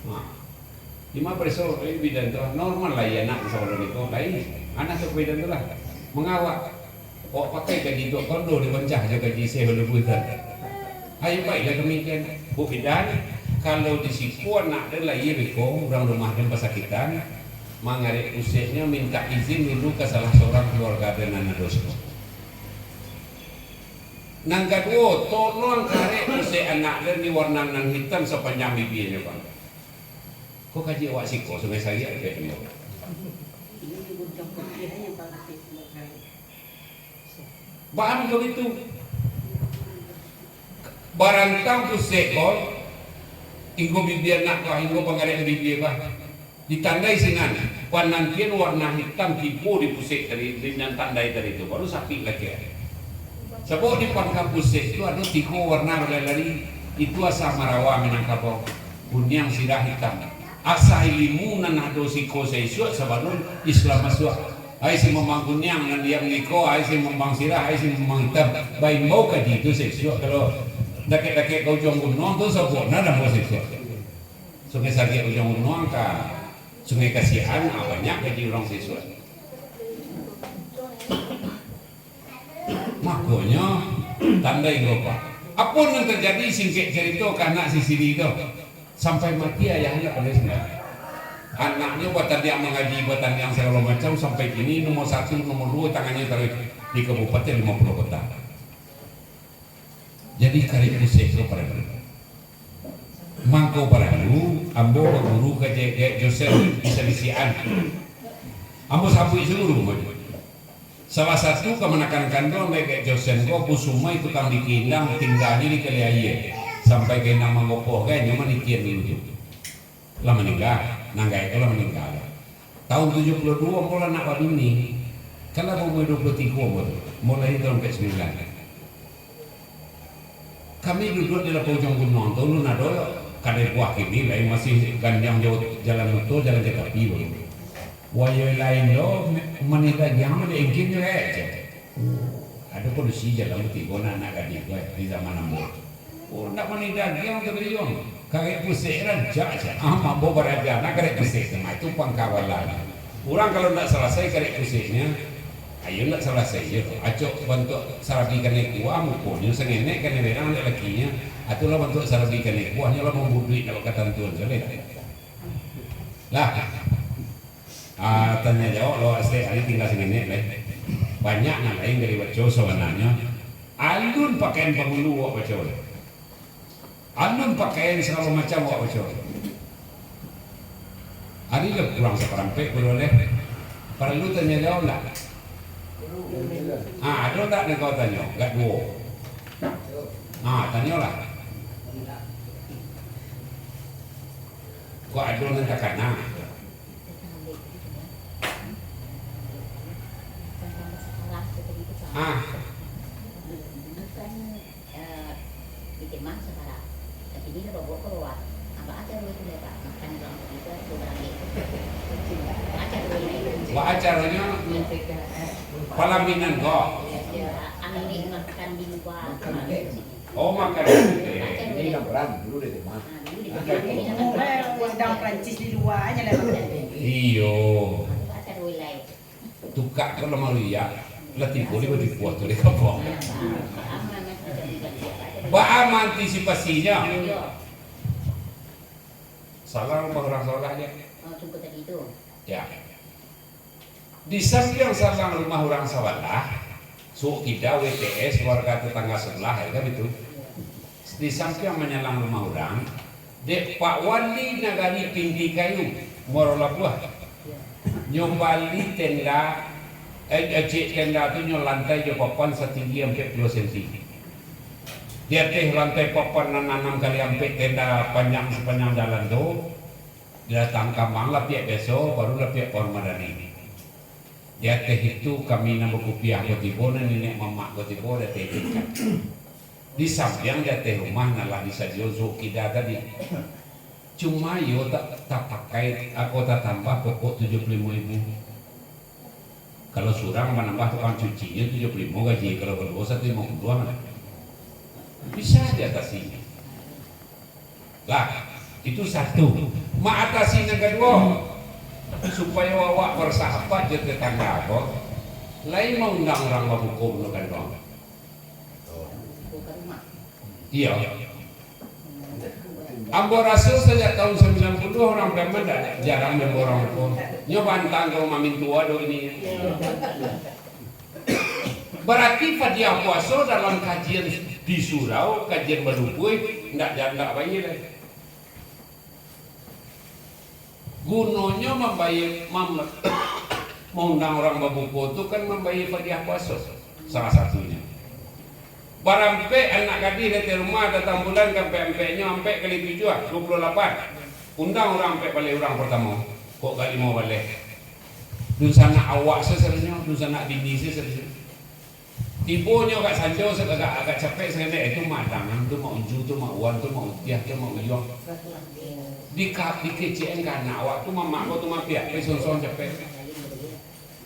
Ha. Dima pareso, eh, bidan tu, normal lai anak sabalun niko, lai anak tu bidan tu lah. Mangawak. Awak pakai gaji tu, kondo dipancah jo gaji isi balubuih tu. Ayo, baiklah kami kian. Bu bidan, kalau di siko anak den lahia beko, urang rumah den basakitan, mangarek puseknyo mintak izin dulu ka salah sorang kaluarga den nan ado siko. Nan kaduo, tolong karek pusek anak den di warna nan hitam sapanjang bibianyo, Bang. Ko kaji awak siko, Sungai Sariak, kecek inyo. Baa mangko baitu? Barantang pusek ko, inggo bibia anak ko, inggo pangarek bibia ko. Ditandai sinan, panantian warna hitam tibo di pusek tadi, di nan tandai tadi tu, baru sapik lakiak. Sabab di pangka pusek tu ado tigo warna balari-lari, itu asa marawa Minangkabau, kuniang, sirah, hitam. Asa ilimu nan ado siko saisuak sabalun Islam masuak. Ai si mambang kuniang nan diam ngiko, ai si mambang sirah, ai si mambang hitam. Baimbau kaji tu saisuak, kalau dakek-dakek ka ujuang gunuang tu, sabana nan bawa saisuak. Sungai Sariak ujuang gunuang ka Sungai Kasiakan, ah, banyak kaji urang saisuak. Makonyo, tandai ko, Pak. Apo nan tajadi, singkek carito, ka anak si Siri tu? Sampai mati ayahnyo pandai sumbayang. Anaknyo batandiang mangaji, batandiang sagalo macam, sampai kini nomor satu, nomor duo tangannyo taruih di Kabupaten Limo Puluah Kota. Jadi, karek pusek tu paralu. Mangko paralu, ambo baguru ka Gaek Josen di Salisian. Ambo sabuik sajo guru ko. Salah satu kamanakan kanduang dek Gaek Josen ko, Kusumai tukang di Kindang, tingganyo di Kali Aia. Sampai ka Indang Manggopoh, kan, nyo manitian dulu tu. Lah maningga, nan gaek ko lah maningga. Tahun tujuah puluah duo ambo lah nak babini. Kan lah baumua duo puluah tigo ambo tu. Ambo lahia tahun ampek sambilan. Kami duduak di lapau ujuang gunuang tu, alun ado kadai buah kini lai, masih ganjang jo jalan motor, jalan kereta api baru. Wayah lain lo, maneh dagiang, maneh engkin jo, eh, cek. Ado padusi jalan batigo, anak gadih ko, eh, di zaman ambo. Oh, ndak maneh dagiang tu, Riung. Karek pusek rancak, cek. Ah, ambo baraja, nah, karek pusek tu, mah, itu pangkawalan. Urang kalau ndak salasai karek puseknyo, ayo ndak salasai je tu. Acok bantuak sarabi kanai kuah, mukonyo sangenek, kanai berang dek lakinyo. Itulah bantuak sarabi kanai kuah, nyo lah mambuduik ndak bakatantuan, sudah. Lah. Ah, tanya jawab lo, setiap hari tinggal sangenek, leh. Banyak nan lain dari baco sabananyo. Alun pakaian pangulu awak baco. Alun pakaian sagalo macam awak baco. Ari lah kurang saparampek baru aleh. Paralu tanyo jawab ndak? Ha, ado ndak nan kau tanyo? Agak duo. Ha, tanyolah. Kok ado nan takana? Ah. Baa caronyo? Palaminan ko. Oh, makan. Ini nang perang dulu deh, mah. Undang Prancis di lua aja lah. Iyo. Tukak ko lah maruyak, lah tibo di baju kuah tu deh, kawan. Baa maantisipasinyo? Salang rumah urang sabalah je. Ya. Di sampiang salang rumah urang sabalah, suok kida W T S, warga tetangga sabalah, ya kan itu. Di sampiang manyalang rumah urang, dek Pak Wali Nagari Pinggi Kayu, Muaro Labuah. Nyo bali tenda, eh, eh, cek tenda tu nyo lantai jo papan satinggi ampek puluah senti. Di ateh lantai papan nan anam kali ampek tenda panjang sapanjang jalan tu, dilatang kambang lapiak biaso, baru lapiak parmadani. Di ateh itu kami nan bakupiah ko tibo, nan niniak mamak ko tibo di ateh tingkat. Di sampiang di ateh rumah nan lah disadiakan suok kida tadi. Cuma iyo ta-, tapakai atau tatambah pokok tujuah puluah limo ribu. Kalau surang manambah tukang cucinyo tujuah puluah limo gaji, kalau baduo saratus limo puluah. Bisa diatasi. Lah, itu satu. Maatasi nan kaduo, supayo awak basahabat jo tetangga ko, lai maundang urang babuko bundo kanduang. Iyo. Ambo raso sajak tahun sambilan puluah urang Pariaman dak jarang mambaok urang buko. Nyo bantang ka rumah mintua do ini. Barati padiah puaso dalam kajian di surau, kajian badukuih, ndak, ndak baiak lai. Gunonyo mambayia, mam-, maundang urang babuko tu kan mambayia padiah puaso, salah satunyo. Barampek anak gadih dari rumah datang bulan ka ampek-ampeknyo, ampek kali tujuah, duo puluah lapan. Undang urang ampek baleh urang partamo, kok ka limo baleh. Dunsanak awak se sadonyo, dunsanak bini se sadonyo. Tibonyo agak sanjo, agak, agak capek saketek, eh, tu Mak Dang, tu Mak Unju, tu Mak Wan, tu Mak Utiah, tu Mak Uyuang. Di ka-, dikecekan ka anak awak tu, mamak ko tu mapiak, pai sonsong capek.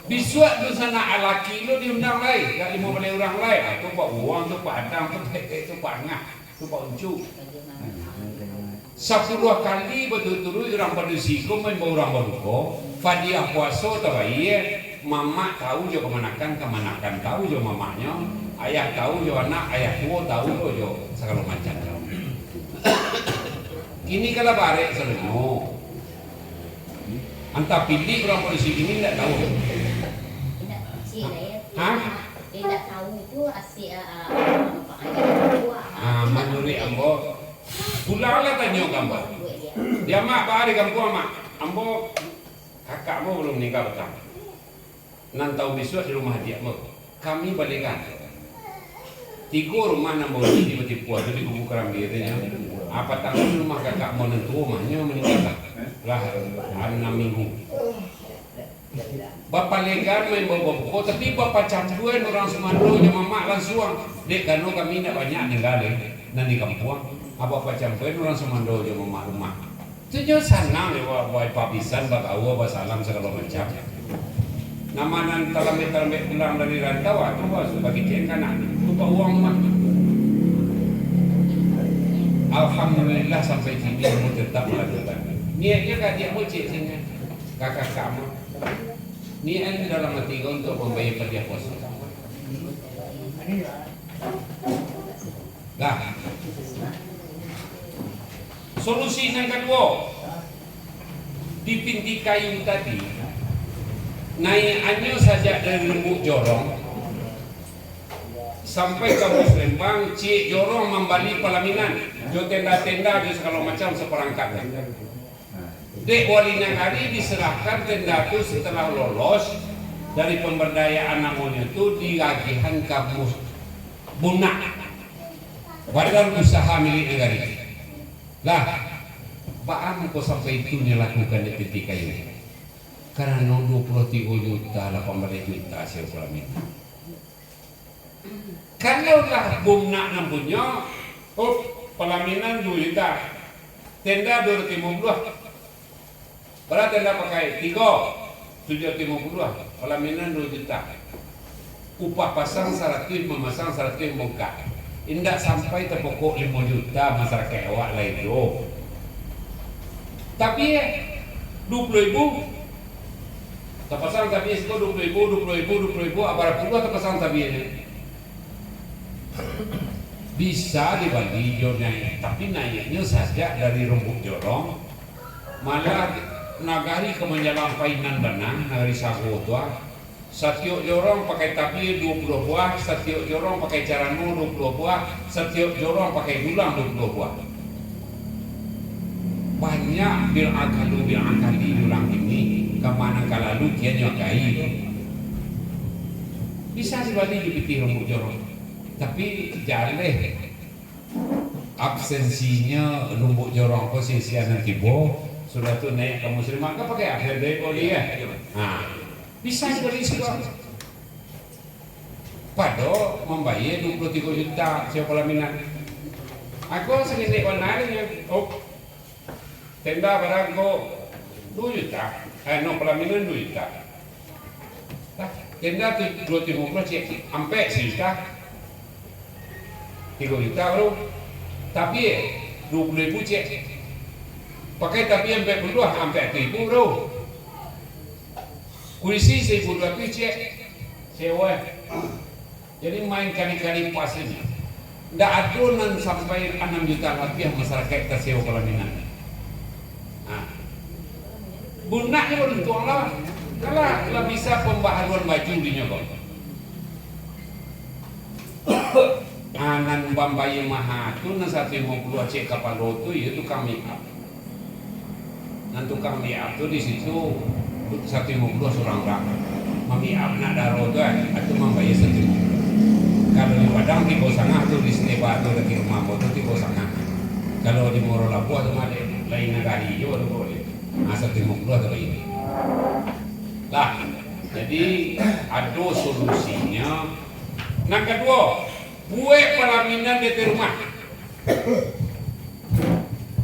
Bisuak dunsanak alaki lo diundang lai, agak limo baleh urang lai. Ah, tu Pak Uwang, tu Pak Adang, tu Pak Etek, tu Pak Angah. Tu Pak Uncu. Sapuluah kali baturuik-turuik urang padusi ko maimbau urang babuko, padiah puaso tabayia, mamak tahu jo kamanakan, kamanakan tahu jo mamaknyo, ayah tahu jo anak, ayah tuo tahu lo jo sagalo macamnyo. Kini ka lah barek sadonyo. Antah pilih urang padusi kini ndak tahu. Indak, cik lah ya. Hah? Dia ndak tahu tu asyik, ah, ah, apa, ah, yang kedua. Ah, manuruik ambo, pulanglah tanyo ka ambo. Buat dia. Dia, "Mak, baa di kampuang, Mak?" Ambo, kakak ambo balum maningga patang. Nan tahu bisuak di rumah adiak ambo. Kami balegan. Tigo rumah nan bauni di Batipuah tu, di Kubu Karambia tu nyo. Ah, patang tu rumah kakak ambo nan tuo mah, nyo maningga lah. Lah, anam minggu. Bapalegan maimbau babuko, tapi bapacambuan urang sumando jo mamak lansuang. Dek karano kami indak banyak tingga lai, nan di kampuang. Ah, bapacambuan urang sumando jo mamak rumah. Tu nyo sanang jo ba-, ba-, bapabisan, bagaua, basalam, sagalo macam. Nan ma nan talambek-talambek pulang dari rantau, ah, tu ba-, bakecek ka anak, tu Pak Uwang mah. Alhamdulillah, sampai kini ambo tetap malakukan. Niaiknyo ka adiak ambo, cek, siko ka kakak ambo. Niaik dalam ati ko untuak mambayia padiah puaso. Lah. Solusi nan kaduo, di pinti kayu tadi, naiakannyo sajak dari Lumbuk Jorong, Sampai ka Muslimbang, ciek jorong mambali palaminan, jo tenda-tenda, jo sagalo macam saparangkat. Dek wali nagari diserahkan tenda tu setelah lolos dari pemberdayaan namonyo tu diagihan ka mus-, Bunak, Badan Usaha Milik Nagari. Lah, baa mangko sampai itu nyo lakukan dek P T K I? Karano dua puluh tigo juta, lapan baleh juta sewa palaminan. Kalau lah Bunak nan punyo, oh, palaminan duo juta, tenda duo ratuih limo puluah. Bara tenda pakai? Tigo, tujuah ratuih limo puluah, palaminan duo juta. Upah pasang saratuih, mamasang saratuih, bongka. Indak sampai tapokok limo juta, masarakaik awak lai tu. Tapi, eh, duo puluah ribu. Tapasang tabia siko duo puluah ribu, duo puluah ribu, duo puluah ribu, bara puluah tapasang tabianyo. Bisa dibali jo naiak, tapi naiaknyo sajak dari Rumbuak Jorong, malah nagari ka manjalang painan bana, nagari sago tu ah. Satiok jorong pakai tabia duo puluah buah, satiok jorong pakai carano duo puluah buah, satiok jorong pakai dulang duo puluah buah. Banyak bil akalu bil akali urang kini, ka ma nan ka lalu kian nyo akai. Bisa dibali jo pitih Rumbuak Jorong, tapi jaleh absensinyo Rumbuak Jorong ko sia-sia nan tibo, sudah tu naiak ka Muslimbang, kan pakai absen dek ko dia. Ha. Bisa dibali siko. Pado mambayia duo puluah tigo juta sewa palaminan. Ako saketek bana nyo, oh, tenda bara ko duo juta, eh, no, palaminan duo juta. Lah, tenda tu duo ratuih limo puluah ciek, ampek sajuta. Tigo juta baru. Tapi, eh, duo puluah ribu ciek. Pakai tapi ampek puluah, ampek ratuih ribu baru. Kurisi saribu duo ratuih ciek sewa. Jadi main kali-kali pas ini. Ndak ado nan sampai anam juta labiah masarakaik tasewa palaminan. Nah. Bunaknyo baruntuang lah. Kalah lah bisa pambaharuan baju dinyo ko. Ah, nan bambayia maha tu, nan saratuih limo puluah ciek kapalo tu, iyo tukang make up. Nan tukang make up tu di situ saratuih limo puluah surang urang. Ma-make up nak daro tu, ah, tu mambayia saratuih limo puluah. Kalau di Padang tigo satangah tu, di Sineba tu, dakek rumah ambo tu tigo satangah. Kalau di Muaro Labuah tu mah, lain nagari juo tu, bro. Ah, saratuih limo puluah tu baik. Lah, jadi ado solusinyo. Nan kaduo, buek palaminan di ateh rumah.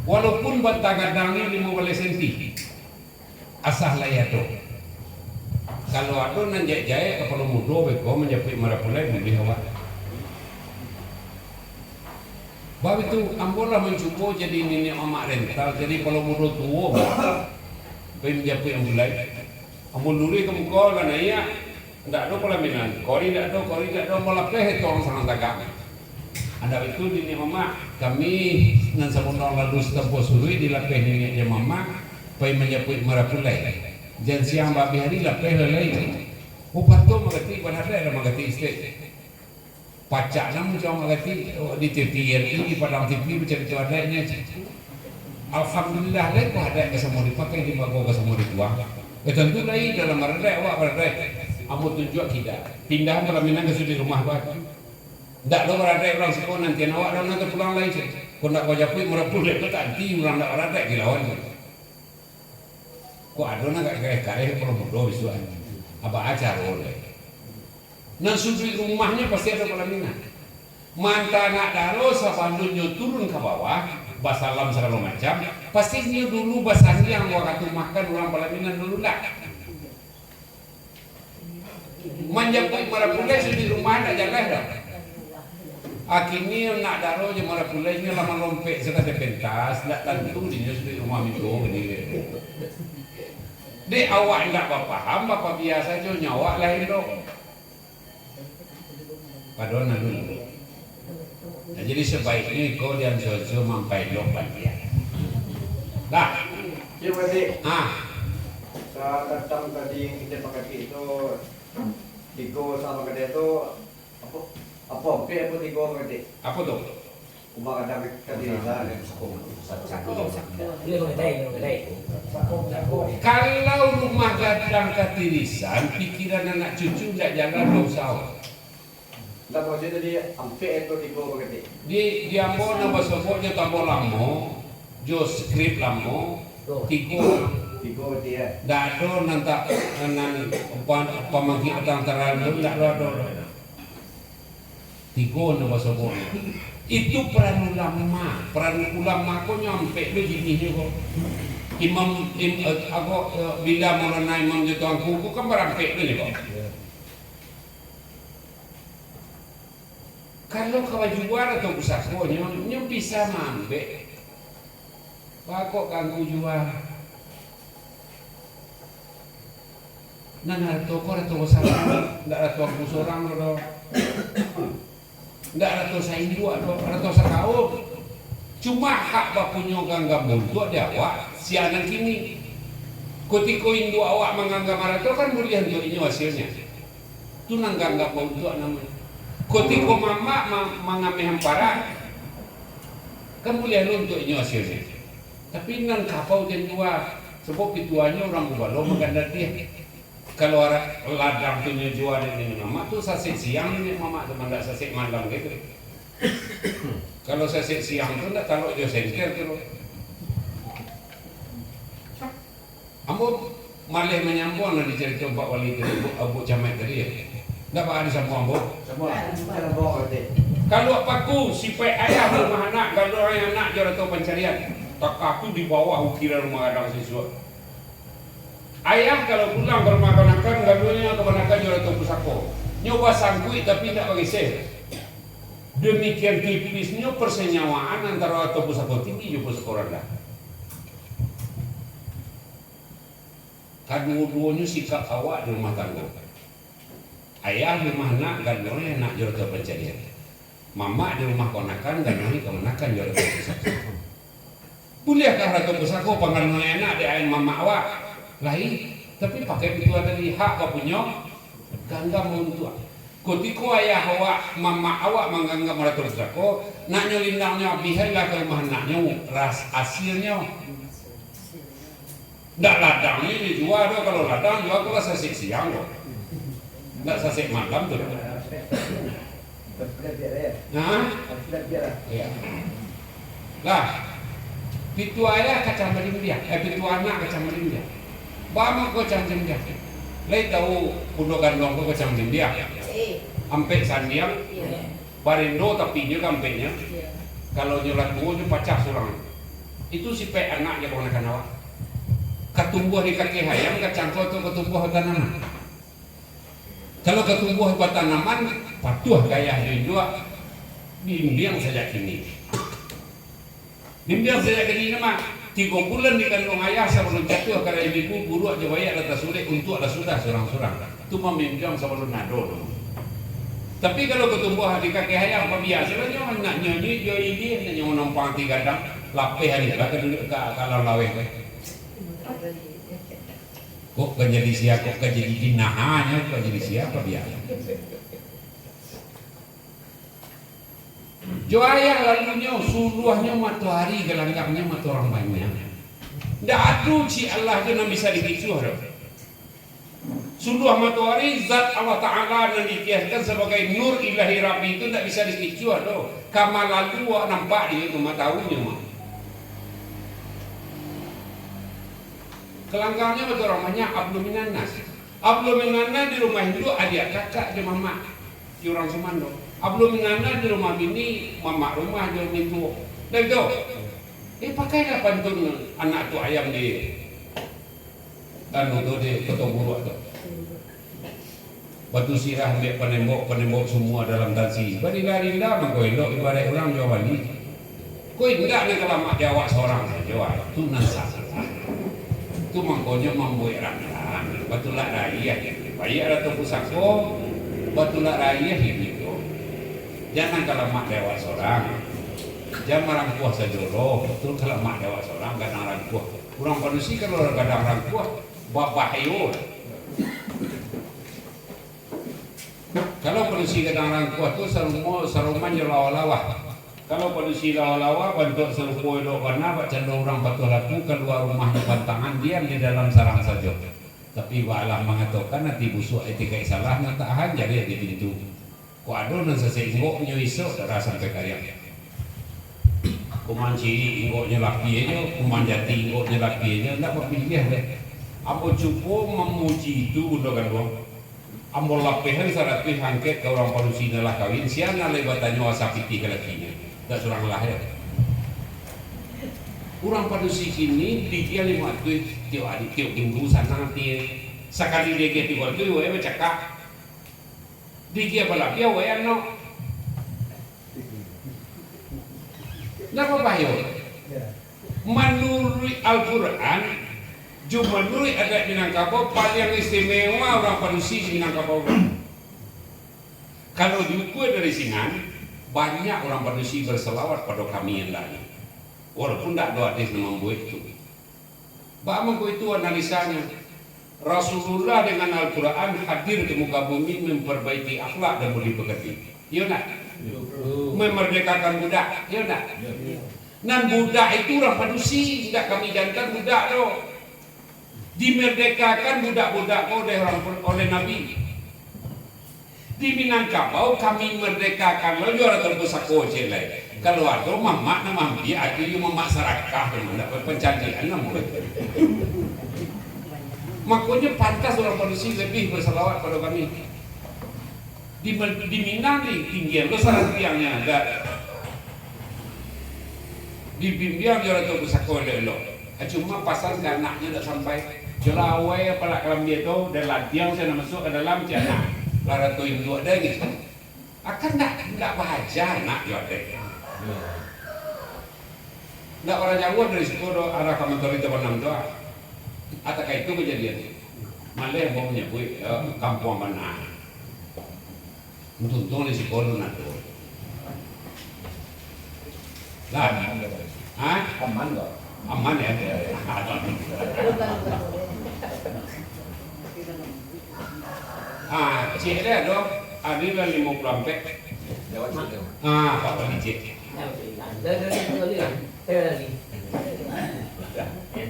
Walaupun bantang gadangnyo limo baleh senti, asa lai ado. Kalau ado nan jahek-jahek, kapalo mudo beko manjapuik marapulai, buliah awak. Bab itu, ambo lah mancubo jadi niniak mamak rental, jadi kapalo mudo tuo, pai manjapuik ambulai. Ambo luruih ka muko, lah naiak, ndak ado palaminan, kori ndak ado, kori ndak ado, ambo lapeh tu urang sanang tagak. Ndak baitu, niniak mamak, kami nan sabuntang lalu satampuah suruik dilapeh niniak jo mamak, pai manjapuik marapulai. Jan siang babih ari lapeh lah lai. Upato manggatik, baradaik lah manggatik stek. Pacak lah muncul manggatik, oh, di T V R I, di Padang T V, bacarito adaiknyo. Alhamdulillah, lai ko adaik ka samo dipakai, limbago ka samo dibuang. Eh, tantu lai dalam baradaik, awak baradaik. Ambo tunjuak kida. Pindah palaminan ka suduik rumah, bah. Ndak lo baradaik urang siko, nantian awak lah nan tapulang lai, cek. Ko ndak ko japuik marapulai, ko tanti urang ndak baradaik dilawan, cek. Ko ado nan agak kareh-kareh, kapalo mudo bisuak. Apo caro lai? Nan suduik rumahnyo pasti ado palaminan. Manta anak daro sabalunnyo turun ka bawah, basalam sagalo macam, pasti inyo dulu basandiang, bakato makan urang palaminan dulu ndak. Manjapuik marapulai suduik rumah ndak jaleh doh. Akinyo anak daro jo marapulai inyo lah malompek sakali pentas, ndak tantu dinyo suduik rumah minggu ko diri. Dek awak indak bapaham, bapabiaso jo nyo awak lah elok. Pado nan dulu. Nah, jadi sabaiknyo iko diansua-ansua mampaelok baliak. Dah. Terima kasih. Ah. Sa-, datang tadi kita pakai itu, tiga sama kedai tu, apa? Apo, ampek apo tigo, Pak Katik? Apo tu? Rumah gadang katirisan. Pusako, pusako. Iyo, rumah gadai, rumah gadai. Pusako, pusako. Kalau rumah gadang katirisan, pikiran anak cucu ndak jalan, ndak usah. Ndak, maksudnyo tadi ampek apo tigo, Pak Katik? Di, di ambo nan basobok jo tambah lamo, jo skrip lamo, tigo. Tigo, Pak Katik, yo? Ndak ado nan tak, nan pa-, pamangkik batang taran tu, ndak ado, ado. Tigo nyo basobok. Itu peran ulama. Peran ulama ko nyo ampek tu jinihnyo ko. Imam, im-, eh, apo, eh, bila Maulana Imam jo Tuanku ko kan barampek tu nyo ko. Kalau ka bajua atau pusako nyo, nyo bisa maambek. Wah, kok ganggu jua. Nan arato ko arato basamo, ndak arato angku sorang ko doh. Ndak arato sainduak doh, arato sakaum. Cuma hak bapunyo ganggam buntuak di awak, sia nan kini. Kutiko induak awak mangganggam arato, kan buliah untuak inyo hasilnyo. Tu nan ganggam bauntuak namonyo. Kutiko mamak ma-, mangameh amparak, kan buliah lo untuak inyo hasilnyo. Tapi nan kapau jan jua, sabab pituahnyo urang gubalo magandadiah. Kalau arak ladang tu nyo jua dek niniak mamak tu, sasek siang niniak mamak tu, mandak sasek malam gitu. Kalau sasek siang tu ndak talok jo senter tu. Ambo maleh manyambuang nan dicarito Pak Wali tadi, Buk, Buk Camat tadi, yo. Ndak baa disambuang, Buk? Sambuang. Sambuang, Buk. Kalau paku, sipaik ayah di rumah anak, gaduah anak jo arato pancarian. Takah tu di bawah ukiran rumah gadang sisuak. Ayah kalau pulang ka rumah kamanakan, gaduahnyo kamanakan jo arato pusako. Nyo basangkuik tapi indak bageser. Demikian tipisnyo persenyawaan antaro arato pusako tinggi jo pusako randah. Kaduo-duonyo sikap awak di rumah tanggo. Ayah di rumah anak, gaduahnyo anak jo arato pancarian. Mamak di rumah kamanakan, gaduahnyo kamanakan jo arato pusako. Buliahkah arato pusako panggaduahnyo anak dek ayah mamak awak? Lai, tapi pakai pitua tadi, hak bapunyo, ganggam bauntuak. Kutiko ayah awak, mamak awak mangganggam arato pusako, nak nyo lindang nyo abihan lah ka rumah anaknyo, ras-, asilnyo. Ndak ladang ni dijua doh, kalau ladang jua tu lah sasek siang doh. Ndak sasek malam tu doh. Nah? Iya. Lah, pitua ayah kacang balimbiang, eh, pitua anak kacang balimbiang. Baa mangko kacang balimbiang? Lai tahu pulo ganduang ko kacang balimbiang? Ampek sandiang, iya. Barendo tapinyo ka ampeknyo. Iya. Kalau nyo lah tuo, nyo pacah surang. Itu sipaik anak jo kamanakan awak. Katumbuah di kaki hayam, kacang ko tu katumbuah tanaman. Kalau katumbuah batanaman, patuah ka ayah jo induak, bimbing sajak kini. Bimbing sajak kini mah, tigo bulan dikanduang ayah sabalun jatuah ka rahim ibu, buruak jo baiak lah tasulek, untuak lah sudah surang-surang. Tu mah bimbing sabalun ado tu. Tapi kalau katumbuah di kaki hayam, pabia sabananyo, nak nyo ni jo ini, nak nyo manompang ati gadang, lapeh ari lah ka, ka, ka alam laweh tu. Kok ka jadi sia, kok ka jadi jinah, nyo ka jadi sia, pabia. Jo ayah lalunyo, suluahnyo matoari, galanggangnyo mato urang banyak. Ndak ado cik Allah tu nan bisa dikicuah doh. Suluah matoari, zat Allah Ta'ala nan dikiaskan sabagai nur ilahi Rabbi tu ndak bisa dikicuah doh. Ka ma lalu awak nampak di matoarinyo mah. Galanggangnyo mato urang banyak, ablu minan nas. Ablu minan nas di rumah induak, adiak kakak jo mamak, jo urang sumando. Ablu minan nas di rumah bini, mamak rumah jo mintuo. Dah itu. Eh, pakailah pantun anak tu ayam di, anu tu, di Koto Buruak tu. Batu sirah ambiak panembok, panembok sumua dalam tansi. Barila-rila mangko elok ibaraik urang jua bali. Ko indak nan ka lamak di awak sorang sajo, ah. Tu nan salah. Tu mangkonyo mambuek randang, batulak raiah. Baiak arato pusako, batulak raiah iduik tu. Jan nan ka lamak di awak sorang. Jan marampuah sajo lo, tu ka lamak di awak sorang, gadang rampuah. Urang padusi kalau gadang rampuah, babahayo. Kalau padusi gadang rangkuah tu sarumo, saruman jo lawa-lawa. Kalau padusi lawa-lawa, bantuak sarupo elok bana, bak cando urang patuah laku, kalua rumah di pantangan, diam di dalam sarang sajo. Tapi, baalah mangatokan, ati busuak, itikaik salah, nan tahan jariah di pintu. Kok ado nan sasainggoknyo isok, darah sampai kariang. Kuman cirik inggoknyo lapia jo, kuman jati inggoknyo lapia jo, ndak bapiliah deh. Ambo cubo mamuji itu, Bundo Galuang. Ambo lapehan saratuih angkek ka urang padusi nan lah kawin, sia nan lai batanyo asa pitih ka lakinyo. Ndak surang lah, yo. Urang padusi kini digiah limo ratuih, tiok ari, tiok minggu sanang ati. Sakali digiah tigo ratuih, weh, bacakak. Digiah balabiah, weh, anok. Ndak babahayo. Manuruik Al-Quran, jo manuruik adat Minangkabau, paliang istimewa urang padusi di Minangkabau. Kalau diukua dari sinan, banyak urang padusi berselawat pado kami andaknyo. Walaupun ndak ado hadis nan mambuek tu. Baa mangko itu analisanyo? Rasulullah dengan Al-Quran hadir ke muka bumi memperbaiki akhlak dan budi pekerti. Iyo ndak? Memerdekakan budak. Iyo ndak? Nan budak itu urang padusi, ndak kami jantan budak tu. Dimerdekakan budak-budak ko oleh orang, oleh Nabi. Di Minangkabau kami merdekakan lo jo arato pusako ciek lai. Kalau ado mamak nan maambiak, ati yo mamak sarakah tu, ndak pancalian namo. Makonyo pantas urang padusi labiah bersalawat pado kami. Di, di Minang ni tinggi lo sarantiangnyo, dak. Dibimbiang jo arato pusako elok-elok. Cuma pasan ka anaknyo ndak sampai. Jalawai palak kalambia tu, dan lantiang sajo nan masuak ka dalam, cak anak. Lah arato induak dai ngitu. Akan ndak, ndak baaja anak jo adai. Ndak bara jauah dari siko doh, arah ka Mantori Tabanam tu, ah. Atau ka itu kajadian. Maleh ambo manyabuik, eh, kampuang bana. Untung-untung di siko alun ado. Lah. Hah? Aman kok. Aman, ya? Ya, ya. Ah, ciek deh, ado. Ado lah limo puluah ampek. Jawab ciek tu. Ah, Pak Wali ciek.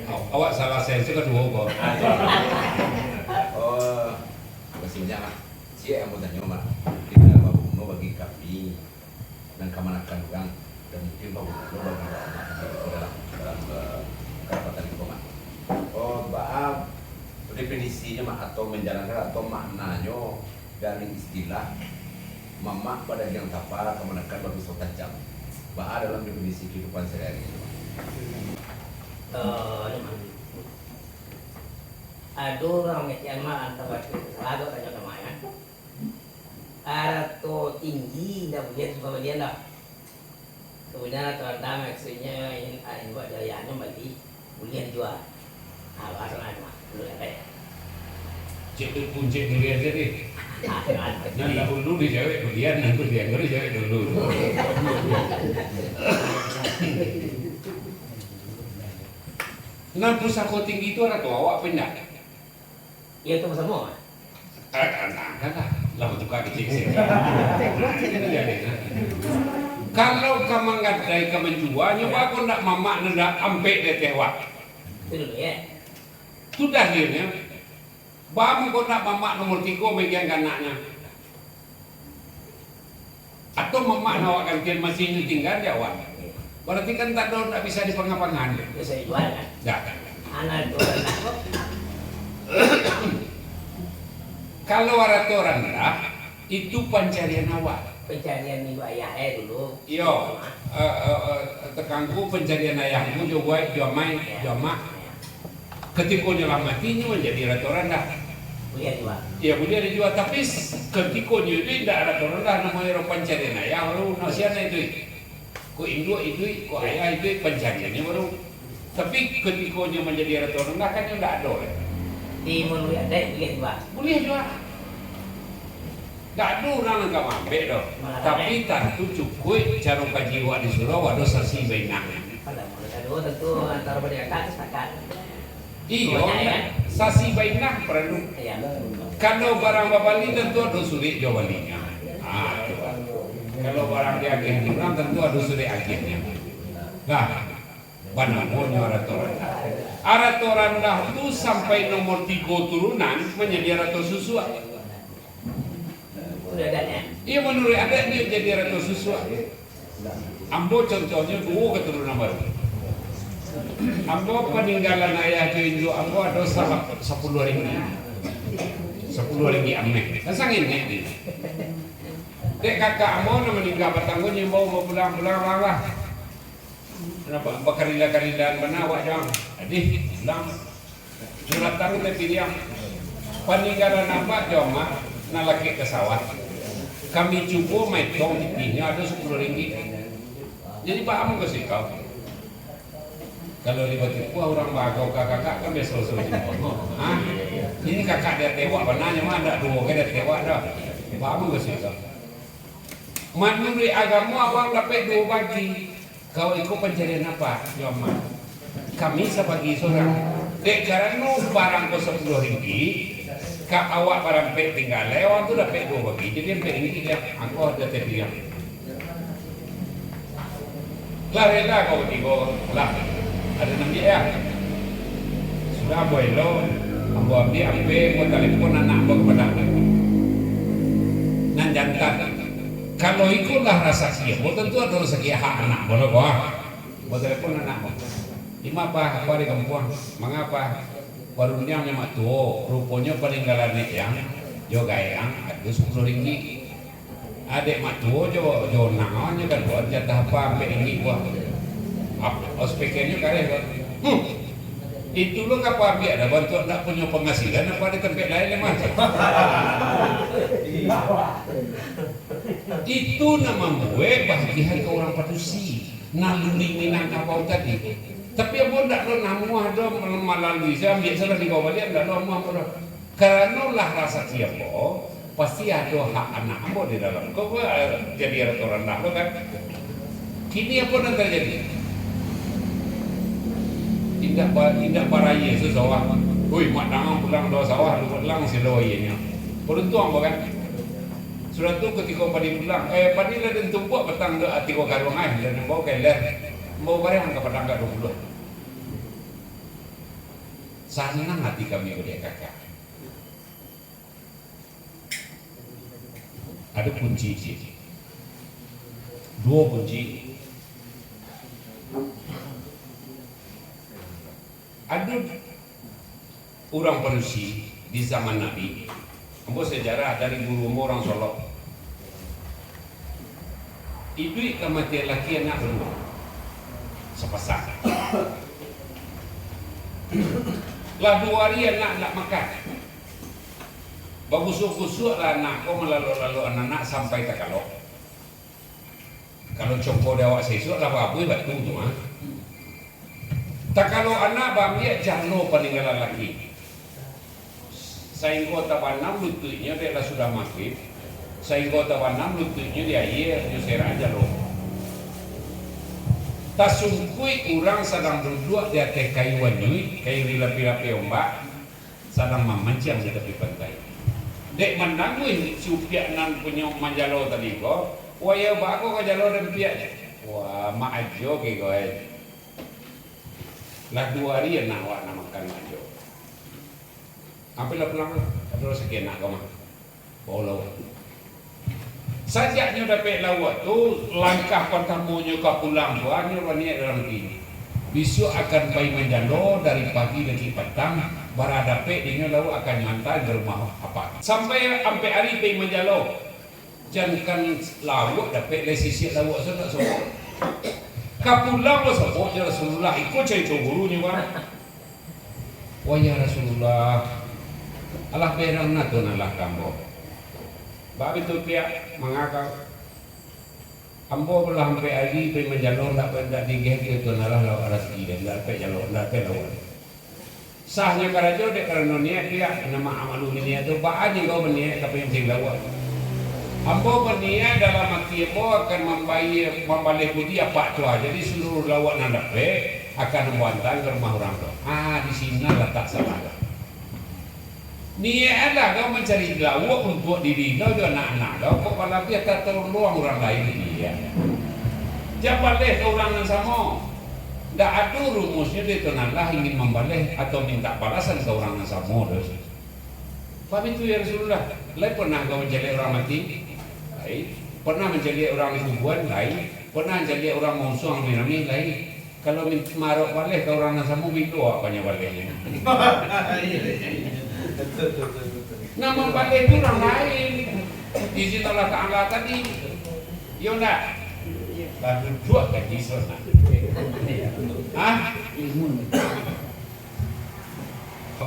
Aw-, awak salah sales tu kaduo ko. Oh, makasih banyak, Mak. Ciek ambo tanyo, Mak. Mungkin ado baguno bagi kami nan kamanakan urang, dan mungkin baguno bagi Mak dalam, dalam, eh, karapatan ko, Mak. Oh, baa definisinyo, Mak, atau manjalankan atau maknanyo dari istilah mamak badagiang tapa, kamanakan bapisau tajam. Baa dalam definisi kehidupan sehari-hari, Mak? Eh, ado urang misikin mah antah batu, salah tu tanyo ka mah, kan? Arato tinggi indak buliah dibalian doh. Kemudian arato randah, maksudnyo, in-, ah, induak jayanyo bali, buliah dijua. Ah, bahaso lain mah, dulu sampai. Cek tu kuncik durian tadi. Ah, kan. Nan dahulu dijawek bulian, nan kuliah baru dijawek dulu. Nan pusako tinggi tu arato awak pindah. Iyo, tu samo, Mak. Eh, eh, nah, nah, nah. Lah batukar kecil sini. Kalau ka manggadai ka manjua, nyo baa kok ndak mamak nan ndak ampek di ateh awak? Tu dulu, ya. Tu dahlianyo. Baa kok ndak mamak nomor tigo megang ganaknyo? Atau mamak nan awak gantian masih inyo tingga di awak? Bararti kan tak ado, ndak bisa dipanga-pangaan. Bisa dijual, kan? Ya. Anak tu anak kok. Kalau arato randah, itu pancarian awak. Pancarian ibu ayah, eh, dulu. Iyo, eh, eh, eh, takangku pancarian ayahmu jo buai, jo amai, jo amak. Katiko nyo lah mati, nyo manjadi arato randah. Buliah dijua. Iyo, buliah dijua. Tapi s-, katiko nyo iduik indak arato randah, namonyo pancarian ayah baru, nasihat iduik. Kok induak iduik, kok ayah iduik, pancariannyo baru. Tapi katiko nyo manjadi arato randah, kan nyo indak ado lai. Di manuruik adaik buliah jua. Buliah jua. Ndak ado urang nan ka maambek doh. Tapi tantu cukuik caro kaji awak di surau, ado sasi bainah. Kalau ado tantu antaro badi akak tu sapakat. Iyo, sasi bainah paralu. Iyo. Kalau barang babali tantu ado surek juo balinyo. Ah, tu. Kalau barang diagih urang, tantu ado sudah agihnyo. Nah, banamonyo arato randah. Arato randah tu sampai nomor tigo turunan manjadi arato susuak. Iyo, manuruik adat nyo jadi arato susuak. Ambo contohnyo duo katurunan baru. Ambo paninggalan ayah jo induak ambo ado sa-, sapuluah ringgit. Sapuluah ringgit ameh. Kan sangenek tu. Dek kakak ambo nan maningga patang ko nyo imbau bapulang-pulang lah. Kenapa? Bakarila-karilaan bana awak jang. Adih, pulang. Suratang teh piliang. Paninggalan apak jo amak nan lakek ka sawah. Kami cubo maetong pitihnyo ado sapuluah ringgit. Jadi, paham ka sikau? Kalau di Batipuah urang baagau ka kakak kan biaso-biaso juo. Ha? Ini kakak di ateh awak bana nyo mah, ndak duo ka di ateh awak dah. Paham ka sikau? Manuruik agamo, awak dapek duo bagi. Kau iko pancarian apak, yo amak? Kami sabagi surang. Dek karano barang ko sapuluah ringgit, ka awak barang ampek tingga, lai urang tu dapek duo bagi, jadi ampek ringgit lah. Angko harga teh piliang. Lah rela kau tigo, lah. Ado nan ambiak, yo? Sudah, ambo elo, ambo ambiak ampek, ambo talepon anak ambo ka padang tu. Nan jantan. Kalau iko lah rasaki ambo, tantu ado rasaki hak anak ambo lo, bah. Ambo talepon anak ambo. Dima, Pah, apo di kampuang? Manga, Pah? Barundiang nyo mak tuo, ruponyo paninggalan nek yang jo gaek ang ado sapuluah ringgit. Dek mak tuo jo, jo nak nyo kalua jatah apak ampek ringgit buah. Ap-, ospekennyo kareh, Pak. Hmm. Itu lo ka apak ambiak dah, bantuak ndak punyo panghasilan, apo di tampek lain, Mas? Itu nan mambuek bagian ka urang padusi, naluri Minangkabau tadi. Tapi ambo ndak lo namuah doh malalui, sajo ambiak sajo lah dibaok baliak, ndak lo namuah ambo doh. Karano lah rasaki ambo, pasti ado hak anak ambo di dalam. Kok gua jadi arato randah lo kan? Kini apo nan tajadi? Indak ba-, indak barayie sasawah. Oi, mak dangang pulang dari sawah, luak lang silo ienyo. Baruntuang ambo kan? Sudah tu, kutiko padi pulang, eh, padi lah den tumpuak patang do, ah, tigo karuang ai, lah den bao ka iler. Bao barang ka padang ka duo puluah. Sanang ati kami, buliah kakak. Ado kunci ciek. Duo kunci. Ado urang padusi di zaman Nabi. Ambo sajarah dari guru ambo urang Solok. Iduik kamatian laki anak baduo. Sapasang. Lah duo ari anak ndak makan. Bagusuak-gusuak lah anak ko, malalok-lalok anak sampai takalok. Kalau congko di awak saisuak lah babuih batu tu, ha. Takalok anak baambiak jalo paninggalan laki. Sainggo tabanam lutuiknyo dek lah sudah magrib, sainggo tabanam lutuiknyo di aia nyo serak jalo. Tasungkuik urang sadang duduak di ateh kayu anyuik, kayu dilapeh-lapeh ombak, sadang mamanciang di tapi pantai. Dek mandanguih si Upiak nan punyo manjalo tadi ko, "Wayah baa ko ka jalo den Piak?" "Wah, mak ajo ke ko, eh. Lah duo ari anak awak ndak makan mak ajo. Ampiaklah pulang lah, ado rasaki anak ko mah." Bao lauak. Sajak nyo dapek lauak tu, langkah partamonyo ka pulang tu, nyo baniaik dalam ati, bisuak akan pai manjalo dari pagi lagi patang, bara dapek dinyo lauak akan nyo anta ka rumah apak. Sampai ampek ari pai manjalo, jankan lauak dapek, lai sisiak lauak sajo ndak sobok. Ka pulang basobok jo Rasulullah, iko carito gurunyo, Bang. "Wayah Rasulullah, alah berang na tu nan lah ka ambo." "Baa bitu, Piak, manga kau?" "Ambo lah ampek ari pai manjalo, ndak, ndak diagih tu nan lah lauak rasaki den, ndak dapek jalo, ndak dapek lauak." "Sahnyo karajo dek karano niaik, Piak, nan mak maklumi niaik tu, baa nyo kau baniaik ka pai mancari lauak?" "Ambo baniaik dalam ati ambo akan mambayie, mambaleh budi apak tu, jadi saluruah lauak nan dapek, akan ambo anta ka rumah urang tu." Ah, di sinan latak salah. Niaiklah kau mancari lauak untuak diri kau jo anak-anak kau, kok balabiah tatolong urang lain, iyo. Jan baleh ka urang nan samo. Ndak ado rumusnyo dari Tuhan Allah ingin mambaleh atau mintak balasan ka urang nan samo doh. Paham itu, ya Rasulullah? Lai pernah kau mancaliak urang mati? Lai. Pernah mancaliak urang di kubuan? Lai. Pernah mancaliak urang maunsuang rami-rami? Lai. Kalau min-, maarok baleh ka urang nan samo, bilo awak banyak balehnyo? Nan mambaleh tu urang lain. Izin Allah Ta'ala tadi. Iyo ndak? Lah duduak kaji sudah. Hah?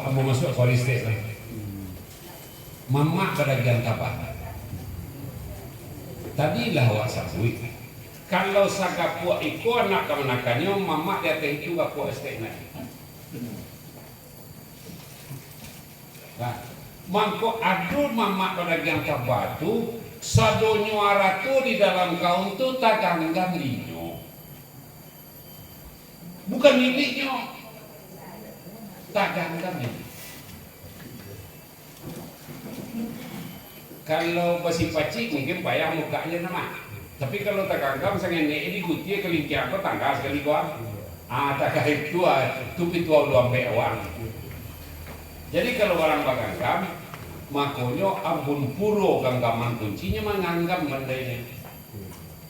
Ambo masuak ka Ristek lah. Mamak badagiang tabah. Tadi lah awak sabuik. Kalau sagapuak iko anak kamanakannyo, mamak di ateh itu gapuak estek nai. Nah, mangko ado mamak badagiang tabah tu, sadonyo arato di dalam kaum tu taganggam dinyo. Bukan miliknyo, taganggam dinyo. Kalau basi pacik, mungkin payah mukaknyo, nama. Tapi kalau taganggam sangenek, di gutie kalingkiang ko tangga sakali ko, ah. Ah, tagak itu, ah, tu pitua ulu ambek awak. Jadi kalau barang baganggam, makonyo ampun puro ganggaman kuncinyo manganggam bandainyo.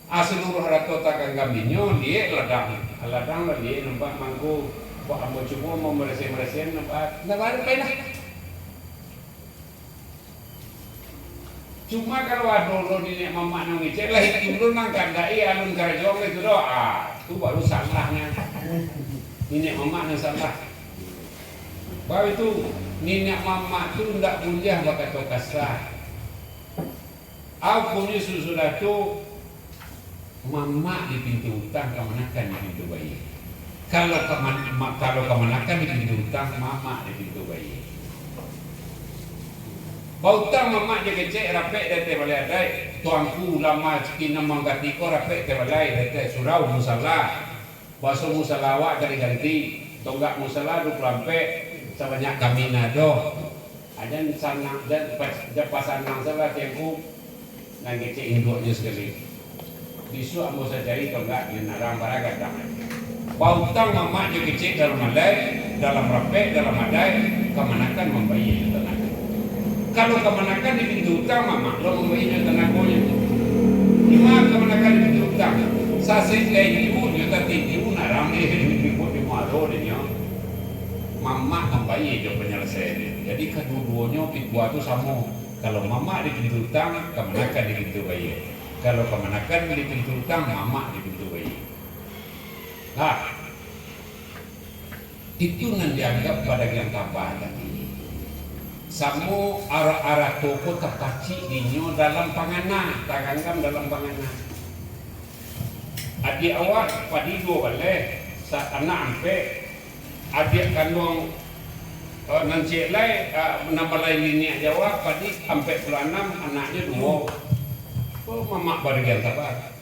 Ah, saluruah arato taganggam dinyo, liek ladang. Ladang lah liek, nampak mangko, kok ambo cubo mambarasiah-barasiahan, nampak, ndak baa, pailah. Cuma kalau ado lo niniak mamak nan ngecek, lah itu lo nan kandak-i alun karajo itu doh. Ah, tu baru salahnyo. Niniak mamak nan salah. Baru itu, niniak mamak tu ndak buliah bakato kasa. Hukumnyo susudah tu, mamak di pintu utang, kamanakan di pintu bayia. Kalau kaman-, ma-, kalau kamanakan di pintu utang, mamak di pintu bayia. Bautang mamak jo kecek rapek di ateh balai adaik, tuanku, ulama, sikinan mangkatiko rapek di ateh balai, di ateh surau, musala. Baso musala awak ka diganti, tonggak musala duo puluah ampek, sabanyak kami nan ado. Ajan sanang, jan pas, jan pasanang salah tiangku, nan kecek induaknyo sakali. Bisuak ambo sacari tonggak nan arang baragadang. Bautang mamak jo kecek dalam adai, dalam rapek, dalam adai, kamanakan mambayia jo tanago. Kalau kamanakan di pintu utang, mamak lo mambayia jo tanagonyo. Cuma kamanakan di pintu utang, sasek gai ibu nyo tatinju narang di, di, di, di muaro dinyo. Mamak mambayia jo panyalasaiannyo. Jadi, kaduo-duonyo pitua tu samo. Kalau mamak di pintu utang, kamanakan di pintu bayia. Kalau kamanakan di pintu utang, mamak di pintu bayia. Nah, itu nan dianggap badagiang tabah tadi. Samo ara-, arato ko tapacik dinyo dalam pangana, taganggam dalam pangana. Adiak awak padi duo baleh, sa-, anak ampek. Adiak kanduang, eh, nan ciek lai, eh, nan balain niniak jo awak, padi ampek puluah anam, anaknyo duo. Oh, mamak badagiang tabah.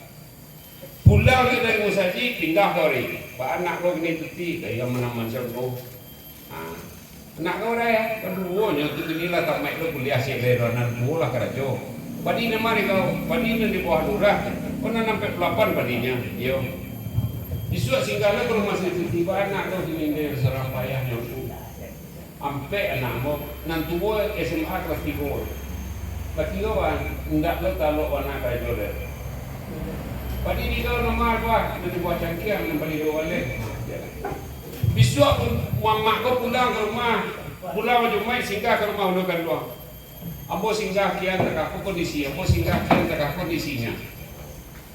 Pulang tu dari musajik, pindah ka ari. Baa anak ko kini tuti, dari nan manaman sajo ko. Ha. Anak kau dah, yo? Kaduonyo tu kini lah tamaik lo kuliah, ciek lai nan tuo lah karajo. Padi nan ma ari kau, padi nan di bawah lurah, ko nan ampek puluah lapan padinyo, iyo. Isuak singgah lo ka rumah si tuti, baa anak kau kini, ndeh, sarang payahnyo tu. Ampek anak ambo, nan tuo S M A kelas tigo. Kelas tigo, Wan, indak lo talok wana karajo dek. Padi di kau nan ma ari, Bah, nan di bawah cangkiang, nan padi duo baleh. Bisuak pun, mamak ko pulang ka rumah, pulang Jumaik, singgah ka rumah ulu kanduang. Ambo singgah kian, takah ko kondisi, ambo singgah kian, takah kondisinyo.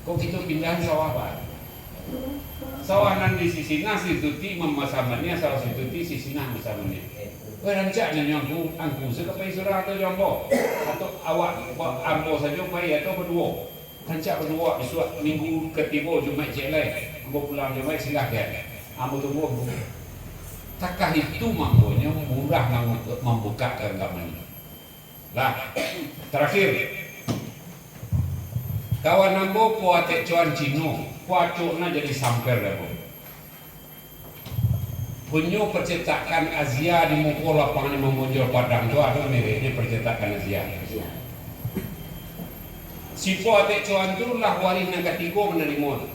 Kok kito pindahan sawah, Pak? Sawah nan di Sisinah si Tuti mamasamaniah, sawah si Tuti Sisinah masamaniah. Weh, rancak nyo angku, angku se ka pai surang atau jo ambo? Atau awak, ambo sajo pai atau baduo? Rancak baduo, isuak minggu katibo Jumaik ciek lai. Ambo pulang Jumaik, singgah kian. Ambo tunggu. Takah itu mangkonyo murah mambuka, mambukak ganggaman. Lah, tarakhir. Kawan ambo ko atek coan Cino, ko acok na jadi samper dek ambo. Punyo percetakan Azia di muko lapangan Imam Bonjol Padang tu ado mereknyo percetakan Azia. Sipo Atek Coan tu lah warih nan katigo manarimo tu.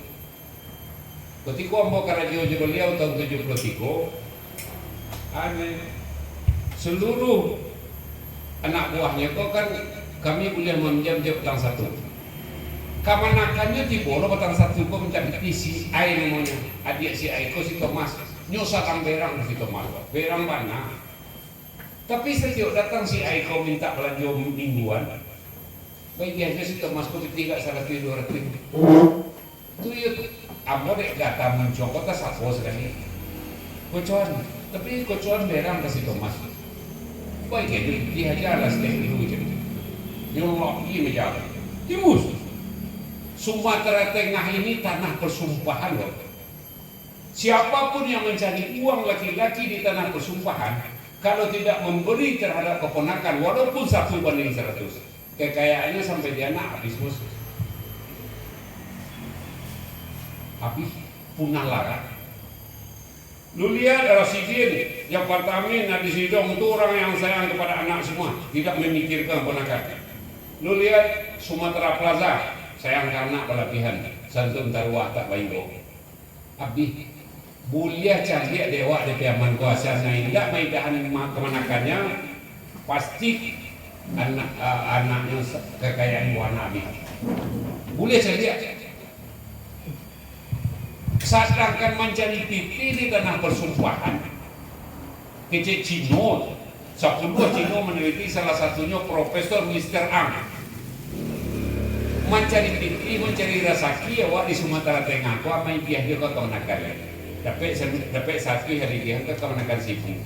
Kutiko ambo karajo jo baliau tahun tujuh puluh tigo, anu, seluruh anak buahnyo ko kan kami buliah maminjam jo patang satu. Kamanakannyo tibo lo patang satu ko mintak pitih si Ai namonyo, adiak si Ai ko si Thomas. Nyo salang berang si Thomas ko, berang bana. Tapi satiok datang si Ai ko mintak balanjo mingguan, baiak jo si Thomas ko pitih agak saratuih duo ratuih. Tu iyo tu, ambo dek gata muncuang ko tasako sakali. Ko Coan, tapi ko Coan berang ka si Thomas. Baiak jo, dihajalah stek dulu je. Nyo lagi majalan. Timbus. Sumatera Tengah ini tanah persumpahan, loh. Siapapun yang mencari uang laki-laki di tanah persumpahan, kalau tidak memberi terhadap keponakan walaupun satu banding seratus, kekayaannya sampai di anak habis, bos. Habis, punah larat. Lu lihat Rasidin, yang Partamin, Adi Sidong, itu orang yang sayang kepada anak semua, tidak memikirkan keponakan. Lu lihat Sumatera Plaza, sayang ka anak balabihan, santun taruah tak bainggo. Abih, buliah caliak dek awak di Piaman ko, asal nan indak maidahan ma-, kamanakannyo, pasti anak, a-, anaknyo sa-, kakayaan buah anak abih. Buliah caliak. Sadangkan mancari pitih di tanah persumpahan, kecek Cino, sapuluah Cino maneliti, salah satunyo Profesor Mister Ang. Mancari pitih, mancari rasaki awak di Sumatera Tengah ko, amai piah jo ka kamanakan lai. Dapek sa-, dapek satu hari dia ka kamanakan sibu.